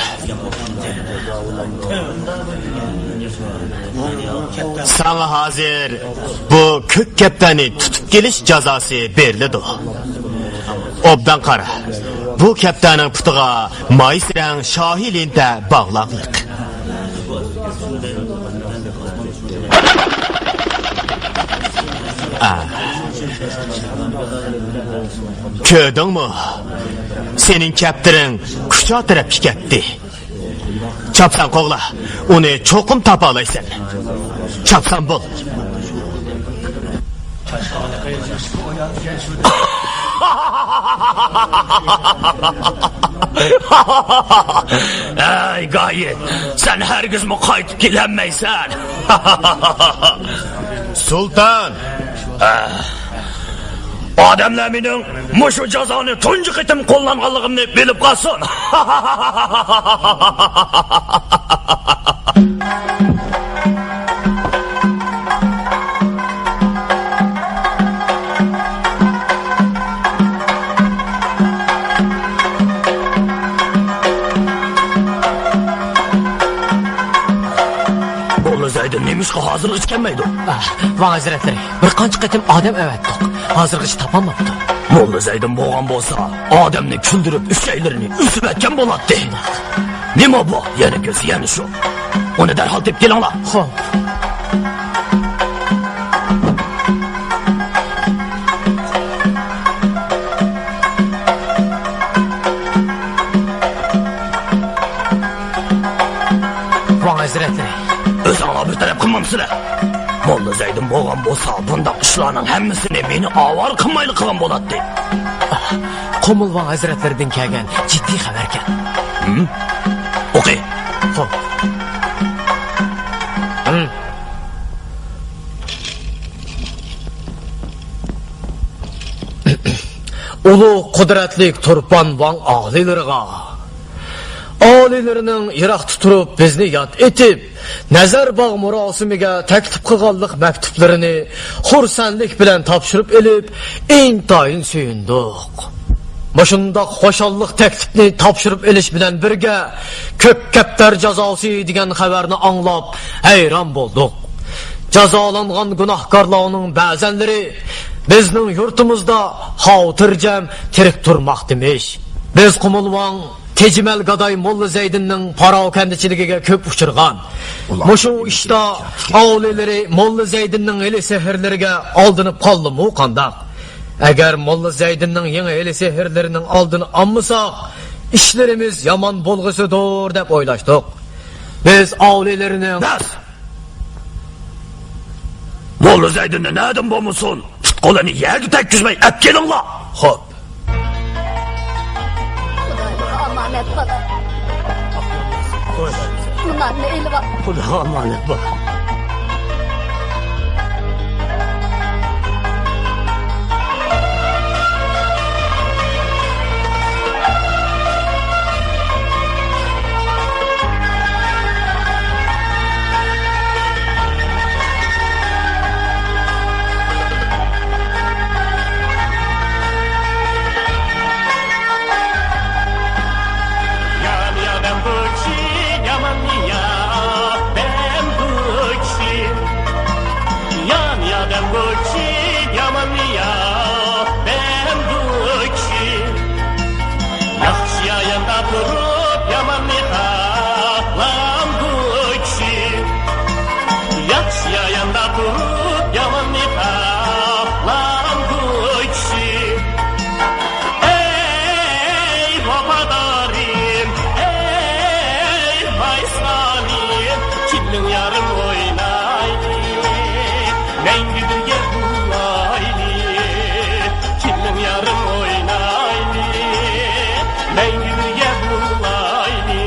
ساڭا ھازىر بۇ كۆك كەپتەرنى تۇتۇپ كېلىش جازاسى بېرىلىدۇ. ئوبدان قارا. بۇ كەپتەرنىڭ پۇتىغا مايسىرەڭ شاھى لېنتە باغلاقلىق. ئا. كۆردۈڭمۇ؟ سېنىڭ كەپتىرىڭ كۇچا تەرەپكە كەتتى. چاپسان قوغلا، ئۇنى چوقۇم تاپالايسەن. چاپسان بول. ئەي گايى، سەن ھەرگىزمۇ قايتىپ كېلەلمەيسەن. سۇلتان! ئادەملەر مېنىڭ مۇشۇ جازانى تۇنجى قېتىم قوللانغانلىقىمنى بىلىپ قالسۇن. موللا زەيدىن نېمىشقا ھازىرغىچە كەلمەيدۇ؟ ئاھ، ۋاڭ ھەزرەتلىرى، بىر قانچە قېتىم ئادەم ئەۋەتتۇق، ھازىرغىچە تاپالماپتۇ. موللا زەيدىن بولغان بولسا، ئادەمنى كۈلدۈرۈپ، ئۈچەيلىرىنى ئۈزۈۋەتكەن بولاتتى. نېمە بۇ؟ يەنە كۆز، يەنە شۇ. ئۇنى دەرھال تېپىپ كېلىڭلار. خوپ. ۋاڭ ھەزرەتلىرى. ئۆزۈڭلار بىر تەرەپ قىلمامسىلەر؟ موللا زەيدىن بولغان بولسا، بۇنداق ئىشلارنىڭ ھەممىسىنى مېنى ئاۋارە قىلمايلا قىلغان بولاتتى. قۇمۇل ۋاڭ ھەزرەتلىرىدىن كەلگەن جىددىي خەۋەركەن. ھىم؟ ئوقۇي. خوپ. ھىم. ئۇلۇغ قۇدرەتلىك تۇرپان ۋاڭ ئالىيلىرىغا، ئالىيلىرىنىڭ يىراقتا تۇرۇپ بىزنى ياد ئېتىپ، نەزەر باغ مۇراسىمىگە تەكلىپ قىلغانلىق مەكتۇپلىرىنى خۇرسەنلىك بىلەن تاپشۇرۇپ ئېلىپ، ئىنتايىن سۆيۈندۇق. مۇشۇنداق خۇشاللىق تەكلىپنى تاپشۇرۇپ ئېلىش بىلەن بىرگە، كۆك كەپتەر جازاسى دېگەن خەۋەرنى ئاڭلاپ ھەيران بولدۇق. جازالانغان گۇناھكارلارنىڭ بەزەنلىرى بىزنىڭ يۇرتىمىزدا خاتىرجەم تىرىك تۇرماقتىمىش. بىز قۇمۇلۋاڭ تېجىمەل گاداي موللا زەيدىننىڭ پاراۋانچىلىكىگە كۆپ ئۇچرىغان. مۇشۇ ئىشتا ئاۋلىلىرى موللا زەيدىننىڭ ھىيلە سېھىرلىرىگە ئالدىنىپ قالدىمۇ قانداق؟ ئەگەر موللا زەيدىننىڭ يېڭى ھىيلە سېھىرلىرىنىڭ ئالدىنى ئالمىساق، ئىشلىرىمىز يامان بولغۇسىدۇر دەپ ئويلاشتۇق. بىز ئاۋلىلىرىنىڭ بەس! موللا زەيدىننى نەدىن بولمىسۇن، پۇت-قولىنى يەرگە تەگكۈزمەي ئەپ كېلىڭلار! خوپ. خۇدايىم، ئامانەت بالا. بۇلارنى ئېلىۋال. خۇداغا ئامانەت بول. يان يا دەم بۇ كىشى، يامان يا دەم بۇ كىشى. يان يا دەم بۇ كىشى، يامان يا دەم بۇ كىشى. ياخشى ياياندا تۇرۇپ، ياماننى خالام بۇ كىشى. ياخشى ياياندا تۇرۇپ، ياماننى خالام بۇ كىشى. ئەي ۋاپادارىم، ئەي ۋايسالىم، كېلىڭ يارىم ئوينايلى، مەڭگۈ بىرگە بولايلى. كېلىڭ يارىم ئوينايلى، مەڭگۈ بىرگە بولايلى.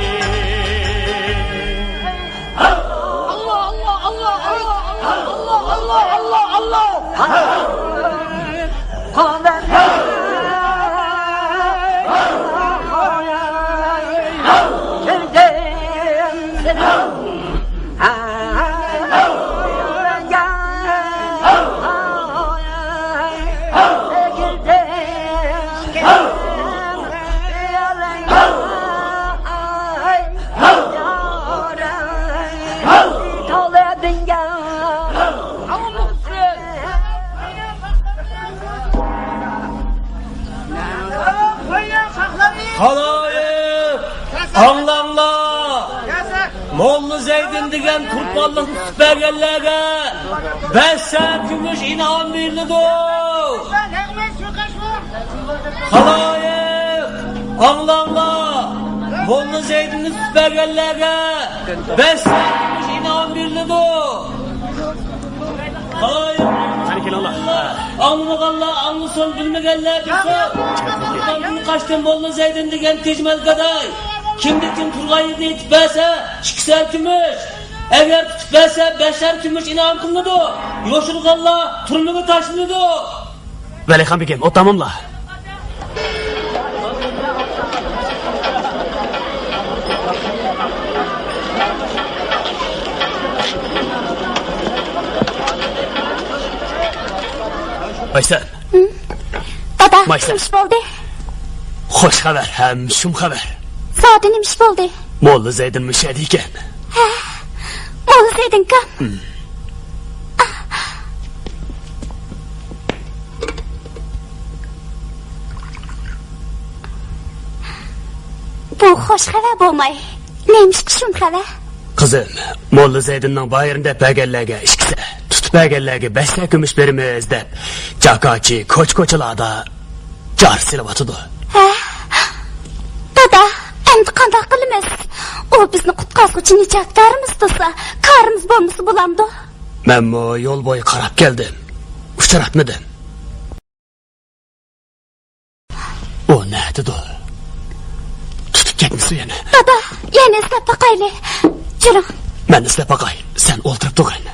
خالايىق، ئاڭلاڭلار! موللا زەيدىن دېگەن قۇربانلىقنى تۇتۇپ بەرگەنلەرگە بەش سەن كۈمۈش ئىنئام بېرىلىدۇ. خالايىق، ئاڭلاڭلار! موللا زەيدىننى تۇتۇپ بەرگەنلەرگە بەش سەن كۈمۈش ئىنئام بېرىلىدۇ. خالايىق، قېنى كېلىڭلار. ئاڭلىمىغانلار ئاڭلىسۇن، بىلمىگەنلەر بىلسۇن. قاچتىن موللا زەيدىن دېگەن تېجىمەل گاداي. كىمدە كىم تۇرغان يېرىنى ئېيتىپ بەرسە، ئىككى سەن كۈمۈش. ئەگەر تۇتۇپ بەرسە، بەشەر كۈمۈش ئىنئام قىلىنىدۇ. يوشۇرغانلار تۈرمىگە تاشلىنىدۇ. ۋەلىخان بېگىم، ئوت تاماملا. ئايسەن. ھىم؟ دادا، مايسەن. نېمە ئىش بولدى؟ خوش خەۋەر ھەم شۇم خەۋەر. زادى نېمە ئىش بولدى؟ موللا زەيدىن مۇشۇ يەردە ئىكەن. ھە، موللا زەيدىنكەن. ھىم. بۇ خوش خەۋەر بولماي، نېمىشقا شۇم خەۋەر؟ قىزىم، موللا زەيدىننىڭ بايرىنى دەپ بەرگەنلەرگە ئىككى سەن، تۇتۇپ بەرگەنلەرگە بەش سەن كۈمۈش بېرىمىز دەپ، جاكارچى كوچا-كوچىلاردا جار سېلىۋاتىدۇ. ھە؟ دادا، ئەمدى قانداق قىلىمىز؟ ئۇ بىزنى قۇتقازغۇچى نىجاتكارىمىز تۇرسا، كارىمىز بولمىسا بولامدۇ؟ مەنمۇ يول بويى قاراپ كەلدىم. ئۇچراتمىدىم. ئۇ نەدىدۇ؟ تۇتۇپ كەتمىسۇن يەنە. دادا، يەنە ئىزدەپ باقايلى. جۈرۈڭ. مەن ئىزدەپ باقاي. سەن ئولتۇرۇپ تۇرغىن.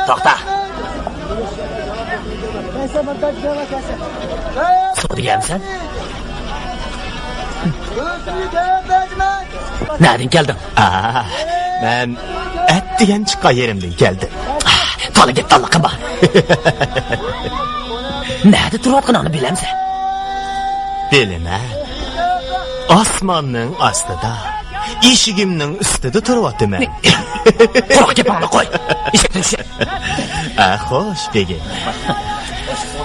توختا. سودا دېگەنمىسەن؟ نەدىن كەلدىڭ؟ ئا، مەن ئەتىگەن چىققان يېرىمدىن كەلدىم. تولا گەپ داللىقىم بار. نەدە تۇرۇۋاتقىنىڭنى بىلەمسەن؟ بىلىمەن. ئاسماننىڭ ئاستىدا، ئىشىكىمنىڭ ئۈستىدە تۇرۇۋاتىمەن. قۇرۇق گېپىڭنى قوي. ئىشىكتىن چۈش. ئە، خوش، بېگىم.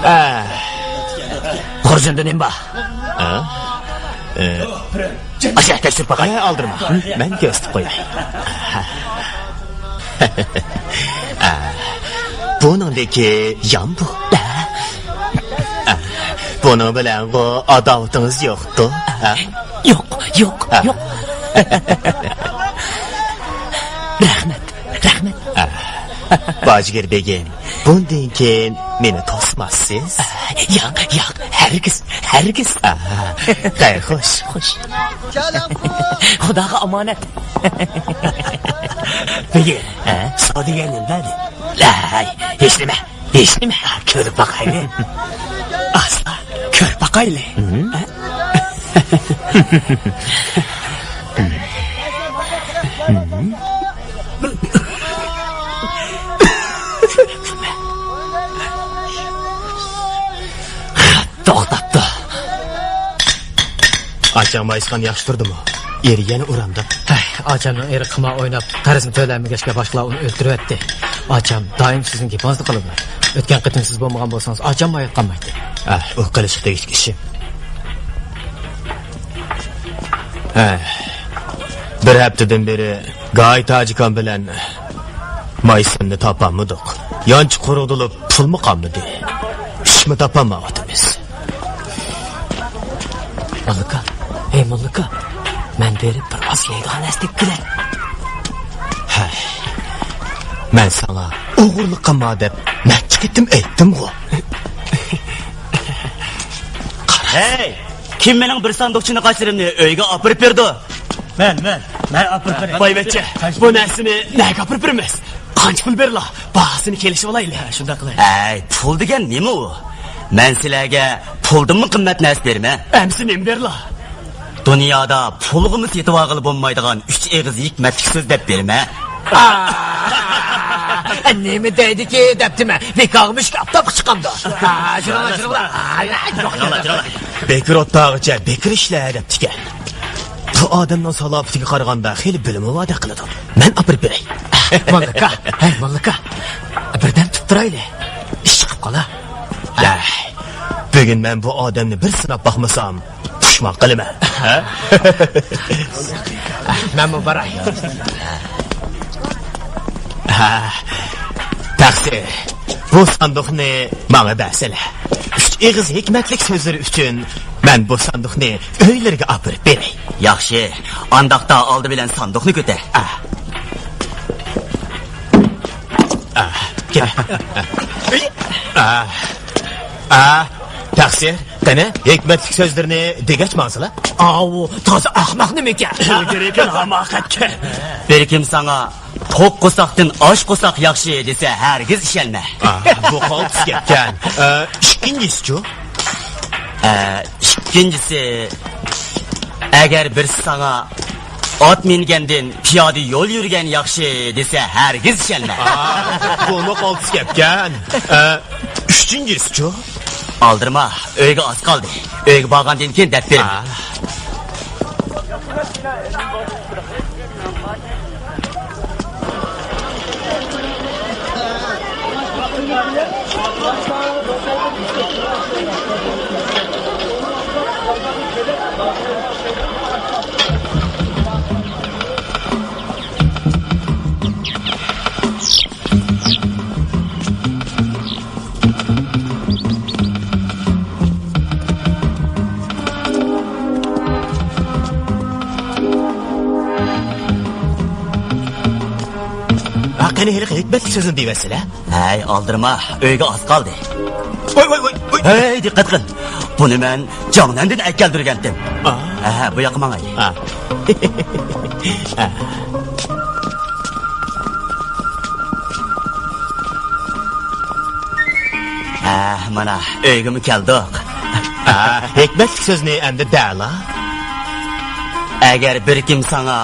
ئە. خۇرجۇندا نېمە بار؟ ئە؟ ئە. ئاشۇ تەكشۈرۈپ باقاي. ئە، ئالدىرىما. مەن كۆرسىتىپ قوياي. ئە، بۇنىڭدىكى يامبۇ. ئە، بۇنىڭ بىلەنغۇ ئاداۋىتىڭىز يوقتۇ؟ ئە؟ يوق، يوق، ھە. يوق. باجىگىر بېگىم، بۇندىن كېيىن مېنى توسماسسىز؟ ياق، ياق، ھەرگىز، ھەرگىز. ئاھا، خەير، خوش. خوش. خۇداغا ئامانەت. بېگىم، ھە؟ سودا دېگەن نېمە دەيدۇ؟ ھەي، ھېچنېمە، ھېچنېمە. كۆرۈپ باقايلى. ئاستا، كۆرۈپ باقايلى. ھە؟ توختاپتۇ. ئاچاڭ مايسىخان ياخشى تۇردىمۇ؟ ئېرى يەنە ئۇرامدا. ھەي، ئاچامنىڭ ئېرى قىمار ئويناپ، قەرزنى تۆلەيمىگەچكە باشقىلار ئۇنى ئۆلتۈرۈۋەتتى. ئاچام دائىم سىزنىڭ گېپىڭىزنى قىلىدۇ. ئۆتكەن قېتىم سىز بولمىغان بولسىڭىز، ئاچاممۇ ھايات قالمايتتى. ئە، ئۇ قىلىشقا تېگىشلىك ئىشىم. ھە، بىر ھەپتىدىن بېرى گاي تاجىكام بىلەن مايسىننى تاپالمىدۇق. يانچۇق قۇرۇقتۇرۇپ پۇلمۇ قالمىدى. ئىشمۇ تاپالمايۋاتىمىز. موللاكا، ھەي موللاكا، مەن بېرىپ بىر ئاز يەيدىغان نەرسە تېپىپ كېلەي. ھەي، مەن ساڭا ئوغرىلىق قىلما دەپ نەچچە قېتىم ئېيتتىمغۇ. ھەي! كىم مېنىڭ بىر ساندۇق چىنە قاچىلىرىمنى ئۆيگە ئاپىرىپ بېرىدۇ؟ مەن، مەن، مەن ئاپىرىپ بېرەي. بايۋەچچە، بۇ نەرسىنى نەگە ئاپىرىپ بېرىمىز؟ قانچە پۇل بېرىلا؟ باھاسىنى كېلىشىۋالايلى. ھە، شۇنداق قىلاي. ھەي، پۇل دېگەن نېمە ئۇ؟ مەن سىلەرگە پۇلدىنمۇ قىممەت نەرسە بېرىمەن. ئەمىسە نېمە بېرىلا؟ دۇنيادا پۇلغىمۇ سېتىۋالغىلى بولمايدىغان ئۈچ ئېغىز ھېكمەتلىك سۆز دەپ بېرىمەن. ئا، نېمە دەيدىكى دەپتىمەن. بىكارغا مۈشۈك ئاپتاپقا چىقامدۇ؟ ئا، شۇنىڭ، شۇنىڭ. ئا، ياق، ياق، ياق. بېكىر ئوتتاغىچە بېكىر ئىشلە دەپتىكەن. بۇ ئادەمنىڭ سالاپىتىگە قارىغاندا خېلى بىلىمى باردەك قىلىدۇ. مەن ئاپىرىپ بېرەي. موللاكا، ھەي موللاكا، بىردەم تۇرۇپ تۇرايلى. ئىش چىقىپ قالا. ھەي، بۈگۈن مەن بۇ ئادەمنى بىر سىناپ باقمىسام، پۇشمان قىلىمەن. ھە؟ مەنمۇ باراي. ھە، تەقسىر، بۇ ساندۇقنى ماڭا بەرسىلە. ئۈچ ئېغىز ھېكمەتلىك سۆزلىرى ئۈچۈن مەن بۇ ساندۇقنى ئۆيلىرىگە ئاپىرىپ بېرەي. ياخشى، ئانداقتا ئالدى بىلەن ساندۇقنى كۆتەر. ئا. ئا، كېلە. ئا. ئا، تەقسىر، قېنى، ھېكمەتلىك سۆزلىرىنى دېگەچ ماڭسىلا. ئاۋۇ، تازا ئەخمەق نېمىكەن؟ ئىلگىرىكى ھاماقەتكەن. بىر كىم ساڭا توق قورساقتىن ئاچ قورساق ياخشى دېسە، ھەرگىز ئىشەنمە. ئا، بۇ قالتىس گەپكەن. ئا، ئىككىنچىسىچۇ؟ ئا، ئىككىنچىسى، ئەگەر بىرسى ساڭا ئات مىنگەندىن پىيادە يول يۈرگەن ياخشى دېسە، ھەرگىز ئىشەنمە. ئا، بۇمۇ قالتىس گەپكەن. ئا، ئۈچىنچىسىچۇ؟ ئالدىرىما، ئۆيگە ئاز قالدى. ئۆيگە بارغاندىن كېيىن دەپ بېرىمەن. ئا. ھە، قېنى ھېلىقى ھېكمەتلىك سۆزنى دېيىۋەتسىلە. ھەي، ئالدىرىما، ئۆيگە ئاز قالدى. ۋاي، ۋاي، ۋاي، ۋاي. ھەي، دىققەت قىل. بۇنى مەن جاڭنەندىن ئەكەلدۈرگەنتىم. ئا. ھە، بۇ ياققا ماڭايلى. ئا. ھە، مانا، ئۆيگىمۇ كەلدۇق. ھە، ھېكمەتلىك سۆزنى ئەمدى دەلا. ئەگەر بىر كىم ساڭا،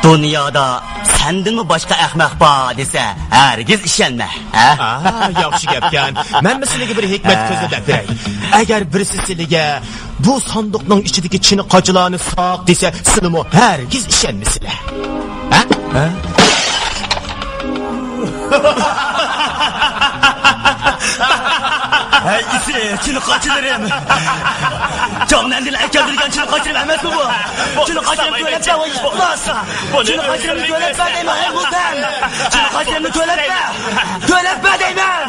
«دۇنيادا سەندىنمۇ باشقا ئەخمەق بار» دېسە، ھەرگىز ئىشەنمە. ھە؟ ئا، ياخشى گەپكەن. مەنمۇ سىلىگە بىر ھېكمەتلىك سۆزنى دەپ بېرەي. ئەگەر بىرسى سىلىگە، «بۇ ساندۇقنىڭ ئىچىدىكى چىنە قاچىلارنى ساق» دېسە، سىلىمۇ ھەرگىز ئىشەنمىسىلە. ھە؟ ھە؟ ھەي، ئىسى، چىنە قاچىلىرىم. جاڭنەندىن ئەكەلدۈرگەن چىنە قاچىلىرىم ئەمەسمۇ بۇ؟ چىنە قاچىلىرىم تۆلەپ بەر، ۋاي ئىپلاس. چىنە قاچىلىرىمنى تۆلەپ بەر دەيمەن، ھەي، مۇتەم. چىنە قاچىلىرىمنى تۆلەپ بەر. تۆلەپ بەر دەيمەن.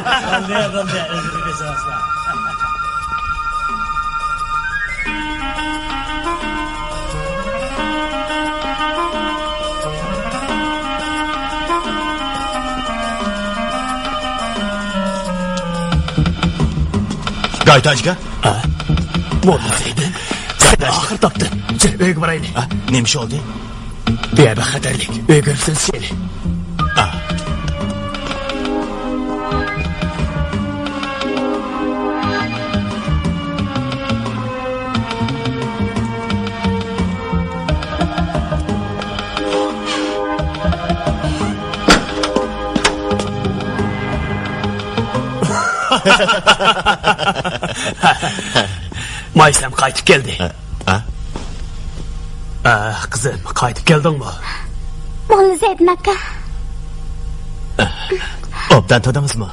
ئايتاجكا. ھە؟ موللا زەيدىن، سەن ئاخىر تاپتىم. يۈر، ئۆيگە بارايلى. ھە؟ نېمە ئىش بولدى؟ بۇ يەر بەك خەتەرلىك. ئۆيگە كىرىپ سۆزلىشەيلى. ھە. مايسەم قايتىپ كەلدى. ھە؟ ھە؟ ئە، قىزىم، قايتىپ كەلدىڭمۇ؟ موللا زەيدىن ئاكا. ئوبدان تۇردىڭىزمۇ؟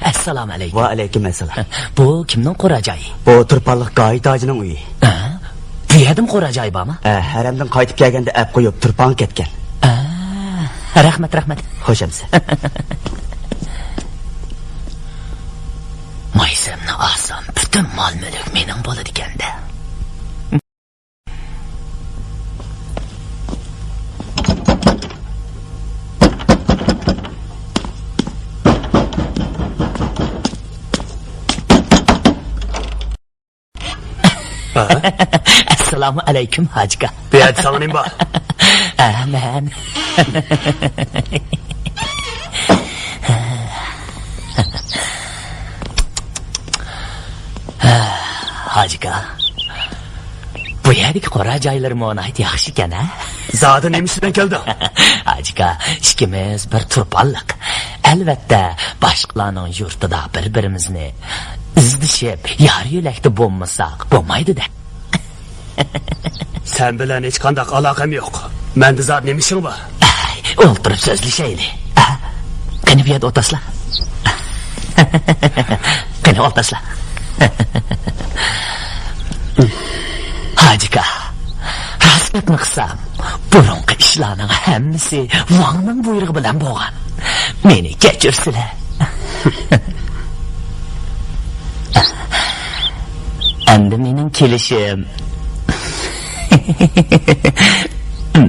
ئەسسالامۇ ئەلەيكۇم. ۋەئەلەيكۇم ئەسسالام. بۇ كىمنىڭ قورا جايى؟ بۇ تۇرپانلىق گايىت ھاجىنىڭ ئۆيى. ھە؟ بۇ يەردىمۇ قورا جايى بارمۇ؟ ھە، ھەرەمدىن قايتىپ كەلگەندە ئەپ قويۇپ تۇرپانغا كەتكەن. ئە، رەھمەت، رەھمەت. خوش ئەمىسە. مايسەمنى ئالسام، پۈتۈن مال-مۈلۈك مېنىڭ بولىدىكەن-دە. ھە؟ ئەسسالامۇ ئەلەيكۇم، ھاجىكا. بۇ يەردە ساڭا نېمە بار؟ ئە، مەن. ھاجىكا، بۇ يەردىكى قورا جايلىرىمۇ ناھايىتى ياخشىكەن، ھە؟ زادى نېمە ئىش بىلەن كەلدىڭ؟ ھاجىكا، ئىككىمىز بىر تۇرپانلىق. ئەلۋەتتە، باشقىلارنىڭ يۇرتىدا بىر-بىرىمىزنى ئىزدىشىپ، يار-يۆلەكتە بولمىساق بولمايدۇ-دە. سەن بىلەن ھېچقانداق ئالاقەم يوق. مەندە زادى نېمە ئىشىڭ بار؟ ئەي، ئولتۇرۇپ سۆزلىشەيلى. ئە، قېنى، بۇ يەردە ئولتۇرسىلا. قېنى، ئولتۇرسىلا. ھاجىكا، راست گەپنى قىلسام، بۇرۇنقى ئىشلارنىڭ ھەممىسى ۋاڭنىڭ بۇيرۇقى بىلەن بولغان. مېنى كەچۈرسىلە. ئەمدى مېنىڭ كېلىشىم.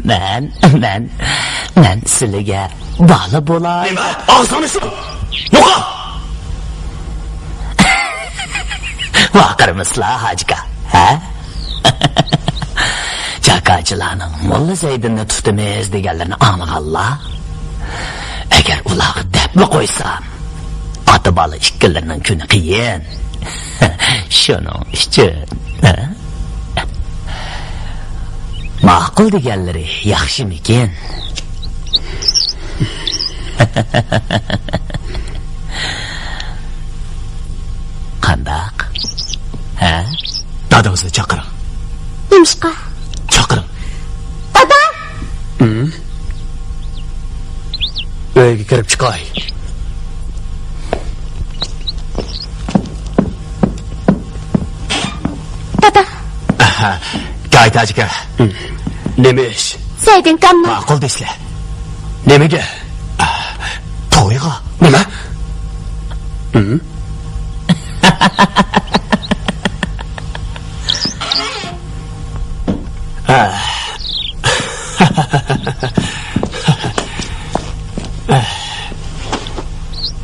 مەن، مەن، مەن سىلىگە بالا بولاي. نېمە؟ ئاغزىڭنى سۇ! يوقال! ۋارقىرىمىسىلا، ھاجىكا، ھە؟ جاكارچىلارنىڭ موللا زەيدىننى تۇتىمىز دېگەنلىرىنى ئاڭلىغانلا. ئەگەر ئۇلارغا دەپلا قويسام، ئاتا-بالا ئىككىلىرىنىڭ كۈنى قىيىن. شۇنىڭ ئۈچۈن، ھە؟ ماقۇل دېگەنلىرى ياخشىمىكىن؟ قانداق؟ ھە؟ دادىڭىزنى چاقىرىڭ. نېمىشقا؟ چاقىرىڭ. دادا! ھىم؟ ئۆيگە كىرىپ چىقاي. دادا! ئاھا، گايىت ھاجىكا. ھىم. نېمە ئىش؟ زەيدىن كامنىڭ. ماقۇل دەيسىلە. نېمىگە؟ تويغا. نېمە؟ ھىم؟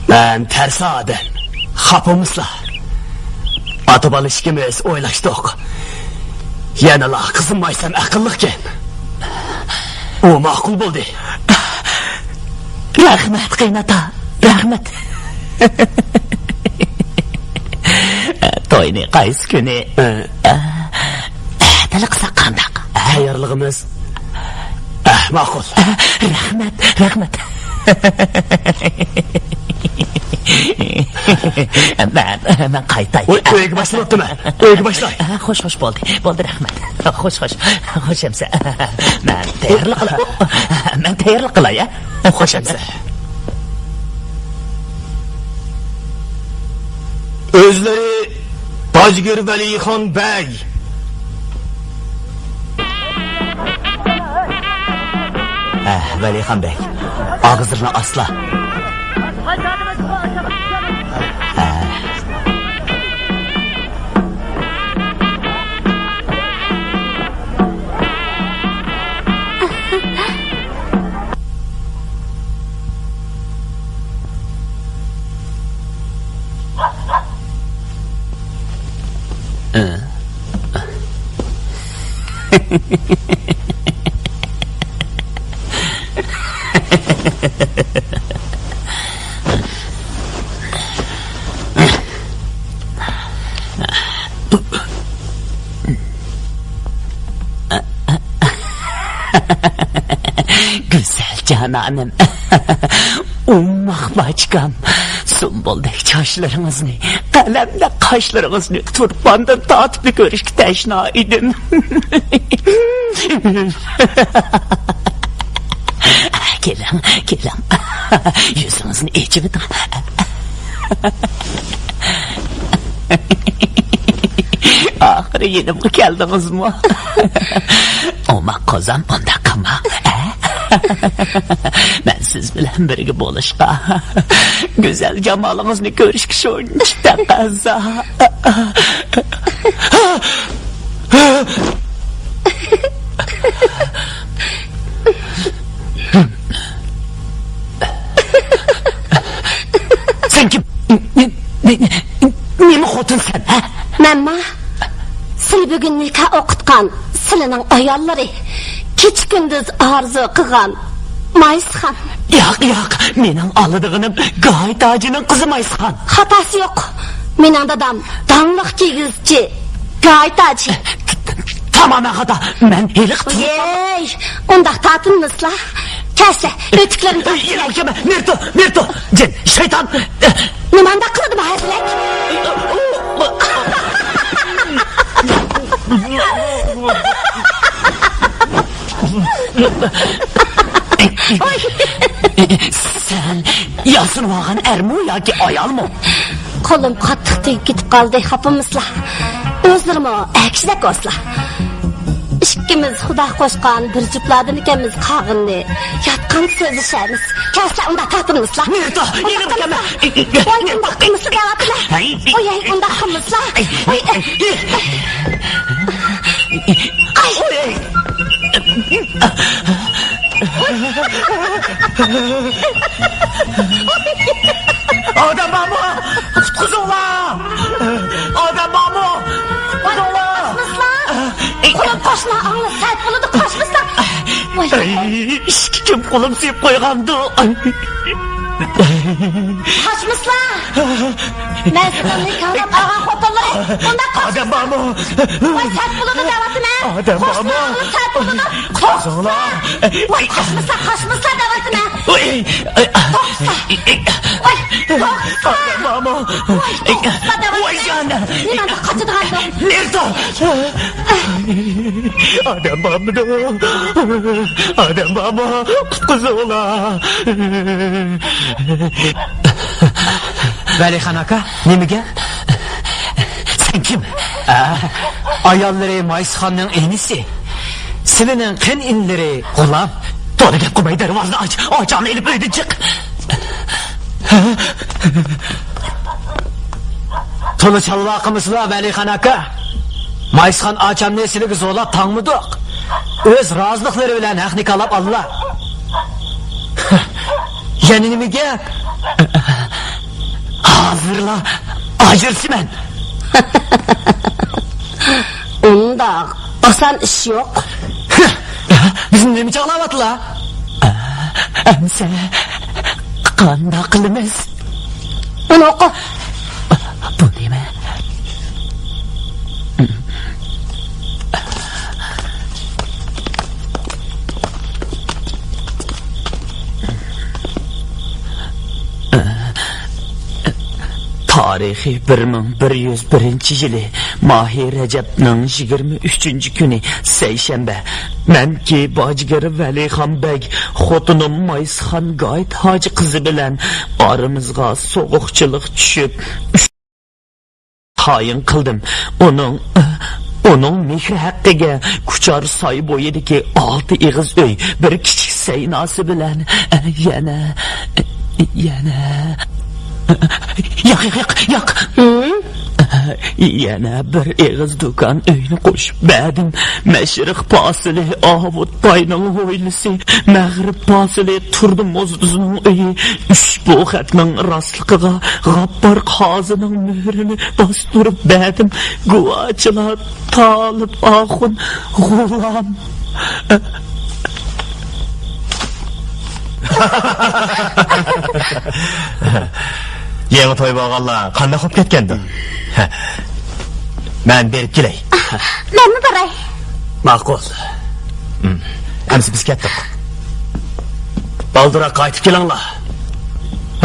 مەن تەرسا ئادەم. خاپىمىسلا. ئاتا-بالا ئىككىمىز ئويلاشتۇق. يەنىلا قىزىم مايسەم ئەقىللىقكەن. ئۇ ماقۇل بولدى. رەھمەت، قېيىنئاتا. رەھمەت. توينى قايسى كۈنى؟ ئە. ئەتىلا قىلساق قانداق؟ تەييارلىقىمىز. ئە، ماقۇل. ئە، رەھمەت، رەھمەت. مەن، مەن قايتاي. ئۆي، ئۆيگە باشلاۋاپتىمەن. ئۆيگە باشلاي. ئە، خوش، خوش، بولدى. بولدى، رەھمەت. خوش، خوش. خوش ئەمسە. مەن تەييارلىق قىلاي. مەن تەييارلىق قىلاي، ئە. خوش ئەمسە. ئۆزلىرى باجگىر ۋەلىخان بەگ. ھە، ۋەلىخان بەگ. ئاغزىڭنى ئاچلا. ھە. گۈزەل جانانىم، ئوماق باچكام، سۇمبۇلدەك چاچلىرىڭىزنى، قەلەمدەك قاشلىرىڭىزنى تۇرپاندىن تارتىپلا كۆرۈشكە تەشنا ئىدىم. كېلىڭ، كېلىڭ، يۈزىڭىزنى ئېچىۋېتىڭ. ئاخىرى يېنىمغا كەلدىڭىزمۇ؟ ئوماق قوزام، ئۇنداق قىلما. مەن سىز بىلەن بىرگە بولۇشقا، گۈزەل جامالىڭىزنى كۆرۈشكە شۇنچە تەقەززا. سەن كىم؟ نېمە، نېمە خوتۇن سەن، ھە؟ مەنما سىلى بۈگۈن نىكاھ ئوقۇتقان سىلىنىڭ ئاياللىرى، كېچە-كۈندۈز ئارزۇ قىلغان مايسىخان. ياق، ياق، مېنىڭ ئالىدىغىنىم گايىت ھاجىنىڭ قىزى مايسىخان. خاتاسى يوق. مېنىڭ دادام داڭلىق كىيگۈزچى گايىت ھاجى. تامامەن خاتا. مەن ھېلىقى تۇغۇلغان. يەي، ئۇنداق تارتىنمىسىلا. كەلسە، ئۆتۈكلىرىنى تارتسىلا. ياق، ياق، نېرتو، نېرتو، جىن، شەيتان. نېمانداق قىلىدۇ بۇ ھەزرەت؟ سەن ياسىنىۋالغان ئەرمۇ ياكى ئايالمۇ؟ قولۇم قاتتىق تېگىپ كېتىپ قالدى، خاپىمىسىلا؟ ئۆزلىرىمۇ ئەر كىشىدەك بولسىلا. ئىككىمىز خۇدا قوشقان بىر جۈپلاردىن ئىكەنمىز، قالغىنىنى ياتقاندا سۆزلىشەرمىز. كەلسىلە، ئۇنداق تارتىنمىسىلا. نېرتو، يېنىمغا كەلمە. ۋاي، ئۇنداق قىلمىسىلا دەۋاتىمەن. ھەي. ۋاي، ھەي، ئۇنداق قىلمىسىلا. ۋاي. ۋاي. ئادەم بارمۇ؟ قۇتقۇزۇڭلار! ئادەم بارمۇ؟ قۇتقۇزۇڭلار! قاچمىسىلا! قولۇم قوشنا ئاڭلا سەت بولىدۇ، قاچمىسىلا! ۋاي. ئەي، ئىشىككە كىم قولۇم سىيىپ قويغاندۇ؟ قاچمىسىلا! مەن سىزنىڭ نىكاھلاپ ئالغان خوتۇنلىرى. ئۇنداق قاچمىسىلا! ئادەم بارمۇ؟ ۋاي، سەت بولىدۇ دەۋاتىمەن! ئادەم بارمۇ؟ قوشنا ئاڭلا سەت بولىدۇ! قاچمىسىلا! ۋاي، قاچمىسىلا، قاچمىسىلا دەۋاتىمەن! ۋاي، توختىسا! ۋاي، توختىسا! ئادەم بارمۇ؟ ۋاي، توختىسا دەۋاتىمەن! ۋاي جانىم! نېمانداق قاچىدىغاندۇ؟ نېرتو! ئادەم بارمىدۇ؟ ئادەم بارمۇ؟ قۇتقۇزۇڭلار! ۋەلىخان ئاكا، نېمە گەپ؟ سەن كىم؟ ئا، ئاياللىرى مايسىخاننىڭ ئىنىسى. سىلىنىڭ قېن ئىنلىرى غۇلام. تولا گەپ قىلماي دەرۋازىنى ئاچ. ئاچامنى ئېلىپ ئۆيدىن چىق. تولا چالۋاقىمىسىلا ۋەلىخان ئاكا. مايسىخان ئاچامنى سىلىگە زورلاپ تاڭمىدۇق. ئۆز رازىلىقلىرى بىلەن ھەقنى كالاپ ئاللا. يەنە نېمە گەپ؟ ھازىرلا ئاجرىشىمەن. ئۇنداق ئاسان ئىش يوق. بىزنى نېمە چاغلاۋاتىلا؟ ئەمسە قانداق قىلىمىز؟ ئۇنى ئوقۇ. بۇ نېمە؟ تارىخى بىر مىڭ بىر يۈز بىرىنچى يىلى ماھى رەجەبنىڭ يىگىرمە ئۈچىنچى كۈنى، سەيشەنبە. مەنكى باجگىر ۋەلىخان بەگ، خوتۇنۇم مايسىخان گايىت ھاجى قىزى بىلەن ئارىمىزغا سوغۇقچىلىق چۈشۈپ، تايىن قىلدىم. ئۇنىڭ، ئۇنىڭ مېھرى ھەققىگە كۇچار ساي بويىدىكى ئالتە ئېغىز ئۆي، بىر كىچىك سەيناسى بىلەن يەنە، يەنە. ياق، ياق، ياق، ياق. ھىم؟ يەنە بىر ئېغىز دۇكان ئۆينى قوشۇپ بەردىم. مەشرىق پاسىلى ئاۋۇت باينىڭ ھويلىسى، مەغرىب پاسىلى تۇردى موزدۇزنىڭ ئۆيى. ئۈچ بۇ خەتنىڭ راستلىقىغا غاپپار قازىنىڭ مۆھرىنى باستۇرۇپ بەردىم. گۇۋاچىلار تالىپ ئاخۇن، غۇلام. يېڭى توي بولغانلار قانداق بولۇپ كەتكەندۇ؟ مەن بېرىپ كېلەي. مەنمۇ باراي. ماقۇل. ئەمسە بىز كەتتۇق. بالدۇراق قايتىپ كېلىڭلار.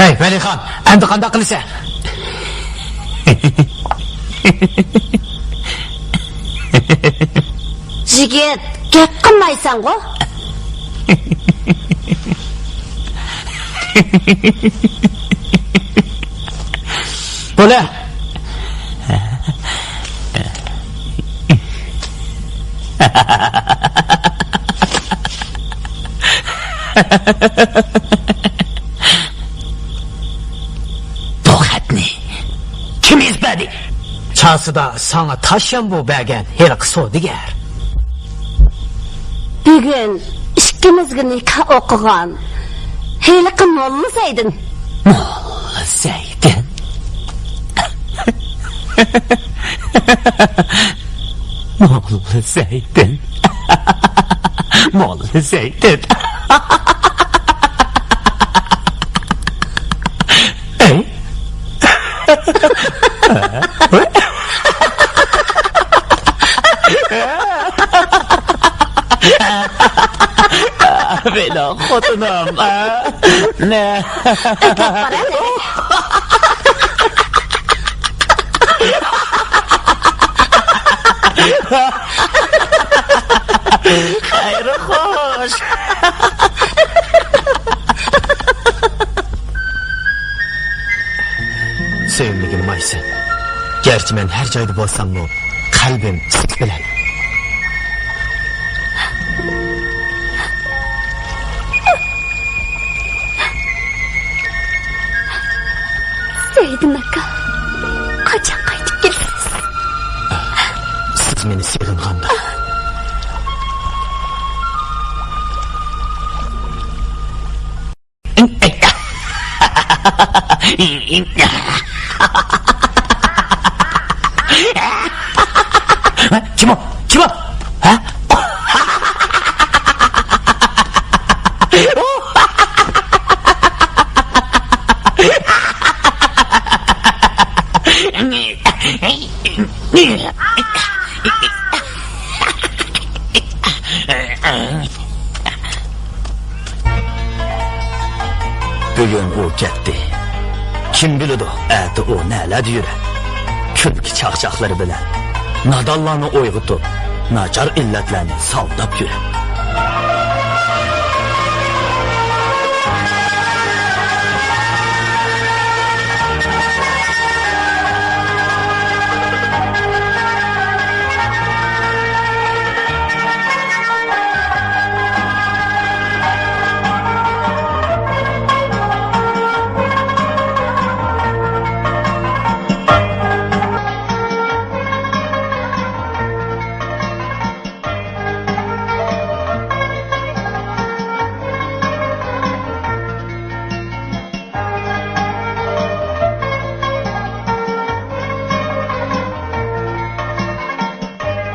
ھەي، ۋەلىخان، ئەمدى قانداق قىلىسەن؟ يىگىت، گەپ قىلمايسەنغۇ؟ بولە. بۇ خەتنى كىم يېزىپ بەردى؟ چاسىدا ساڭا تاشيامبۇ بەرگەن ھېلىقى سودىگەر. بۈگۈن ئىككىمىزگە نىكاھ ئوقۇغان ھېلىقى موللا زەيدىن. موللا زەيدىن. موللا زەيدىن. موللا زەيدىن. ئەي. مېنىڭ خوتۇنۇم. نە. خەير خوش. سۆيۈملۈگۈم ئايسەن، گەرچە مەن ھەر جايدا بولساممۇ، قەلبىم سىز بىلەن. سەيدىن ئاكا، قاچان قايتىپ كېلىسىز؟ سىز مېنى سېغىنغاندا. كىم ئۇ؟ كىم ئۇ؟ ھە؟ بۈگۈن ئۇ كەتتى. كىم بىلىدۇ، ئەتە ئۇ نەلەردە يۈرەر؟ كۈلكە چاقچاقلىرى بىلەن نادانلارنى ئويغىتىپ، ناچار ئىللەتلەرنى ساۋداپ يۈرەر.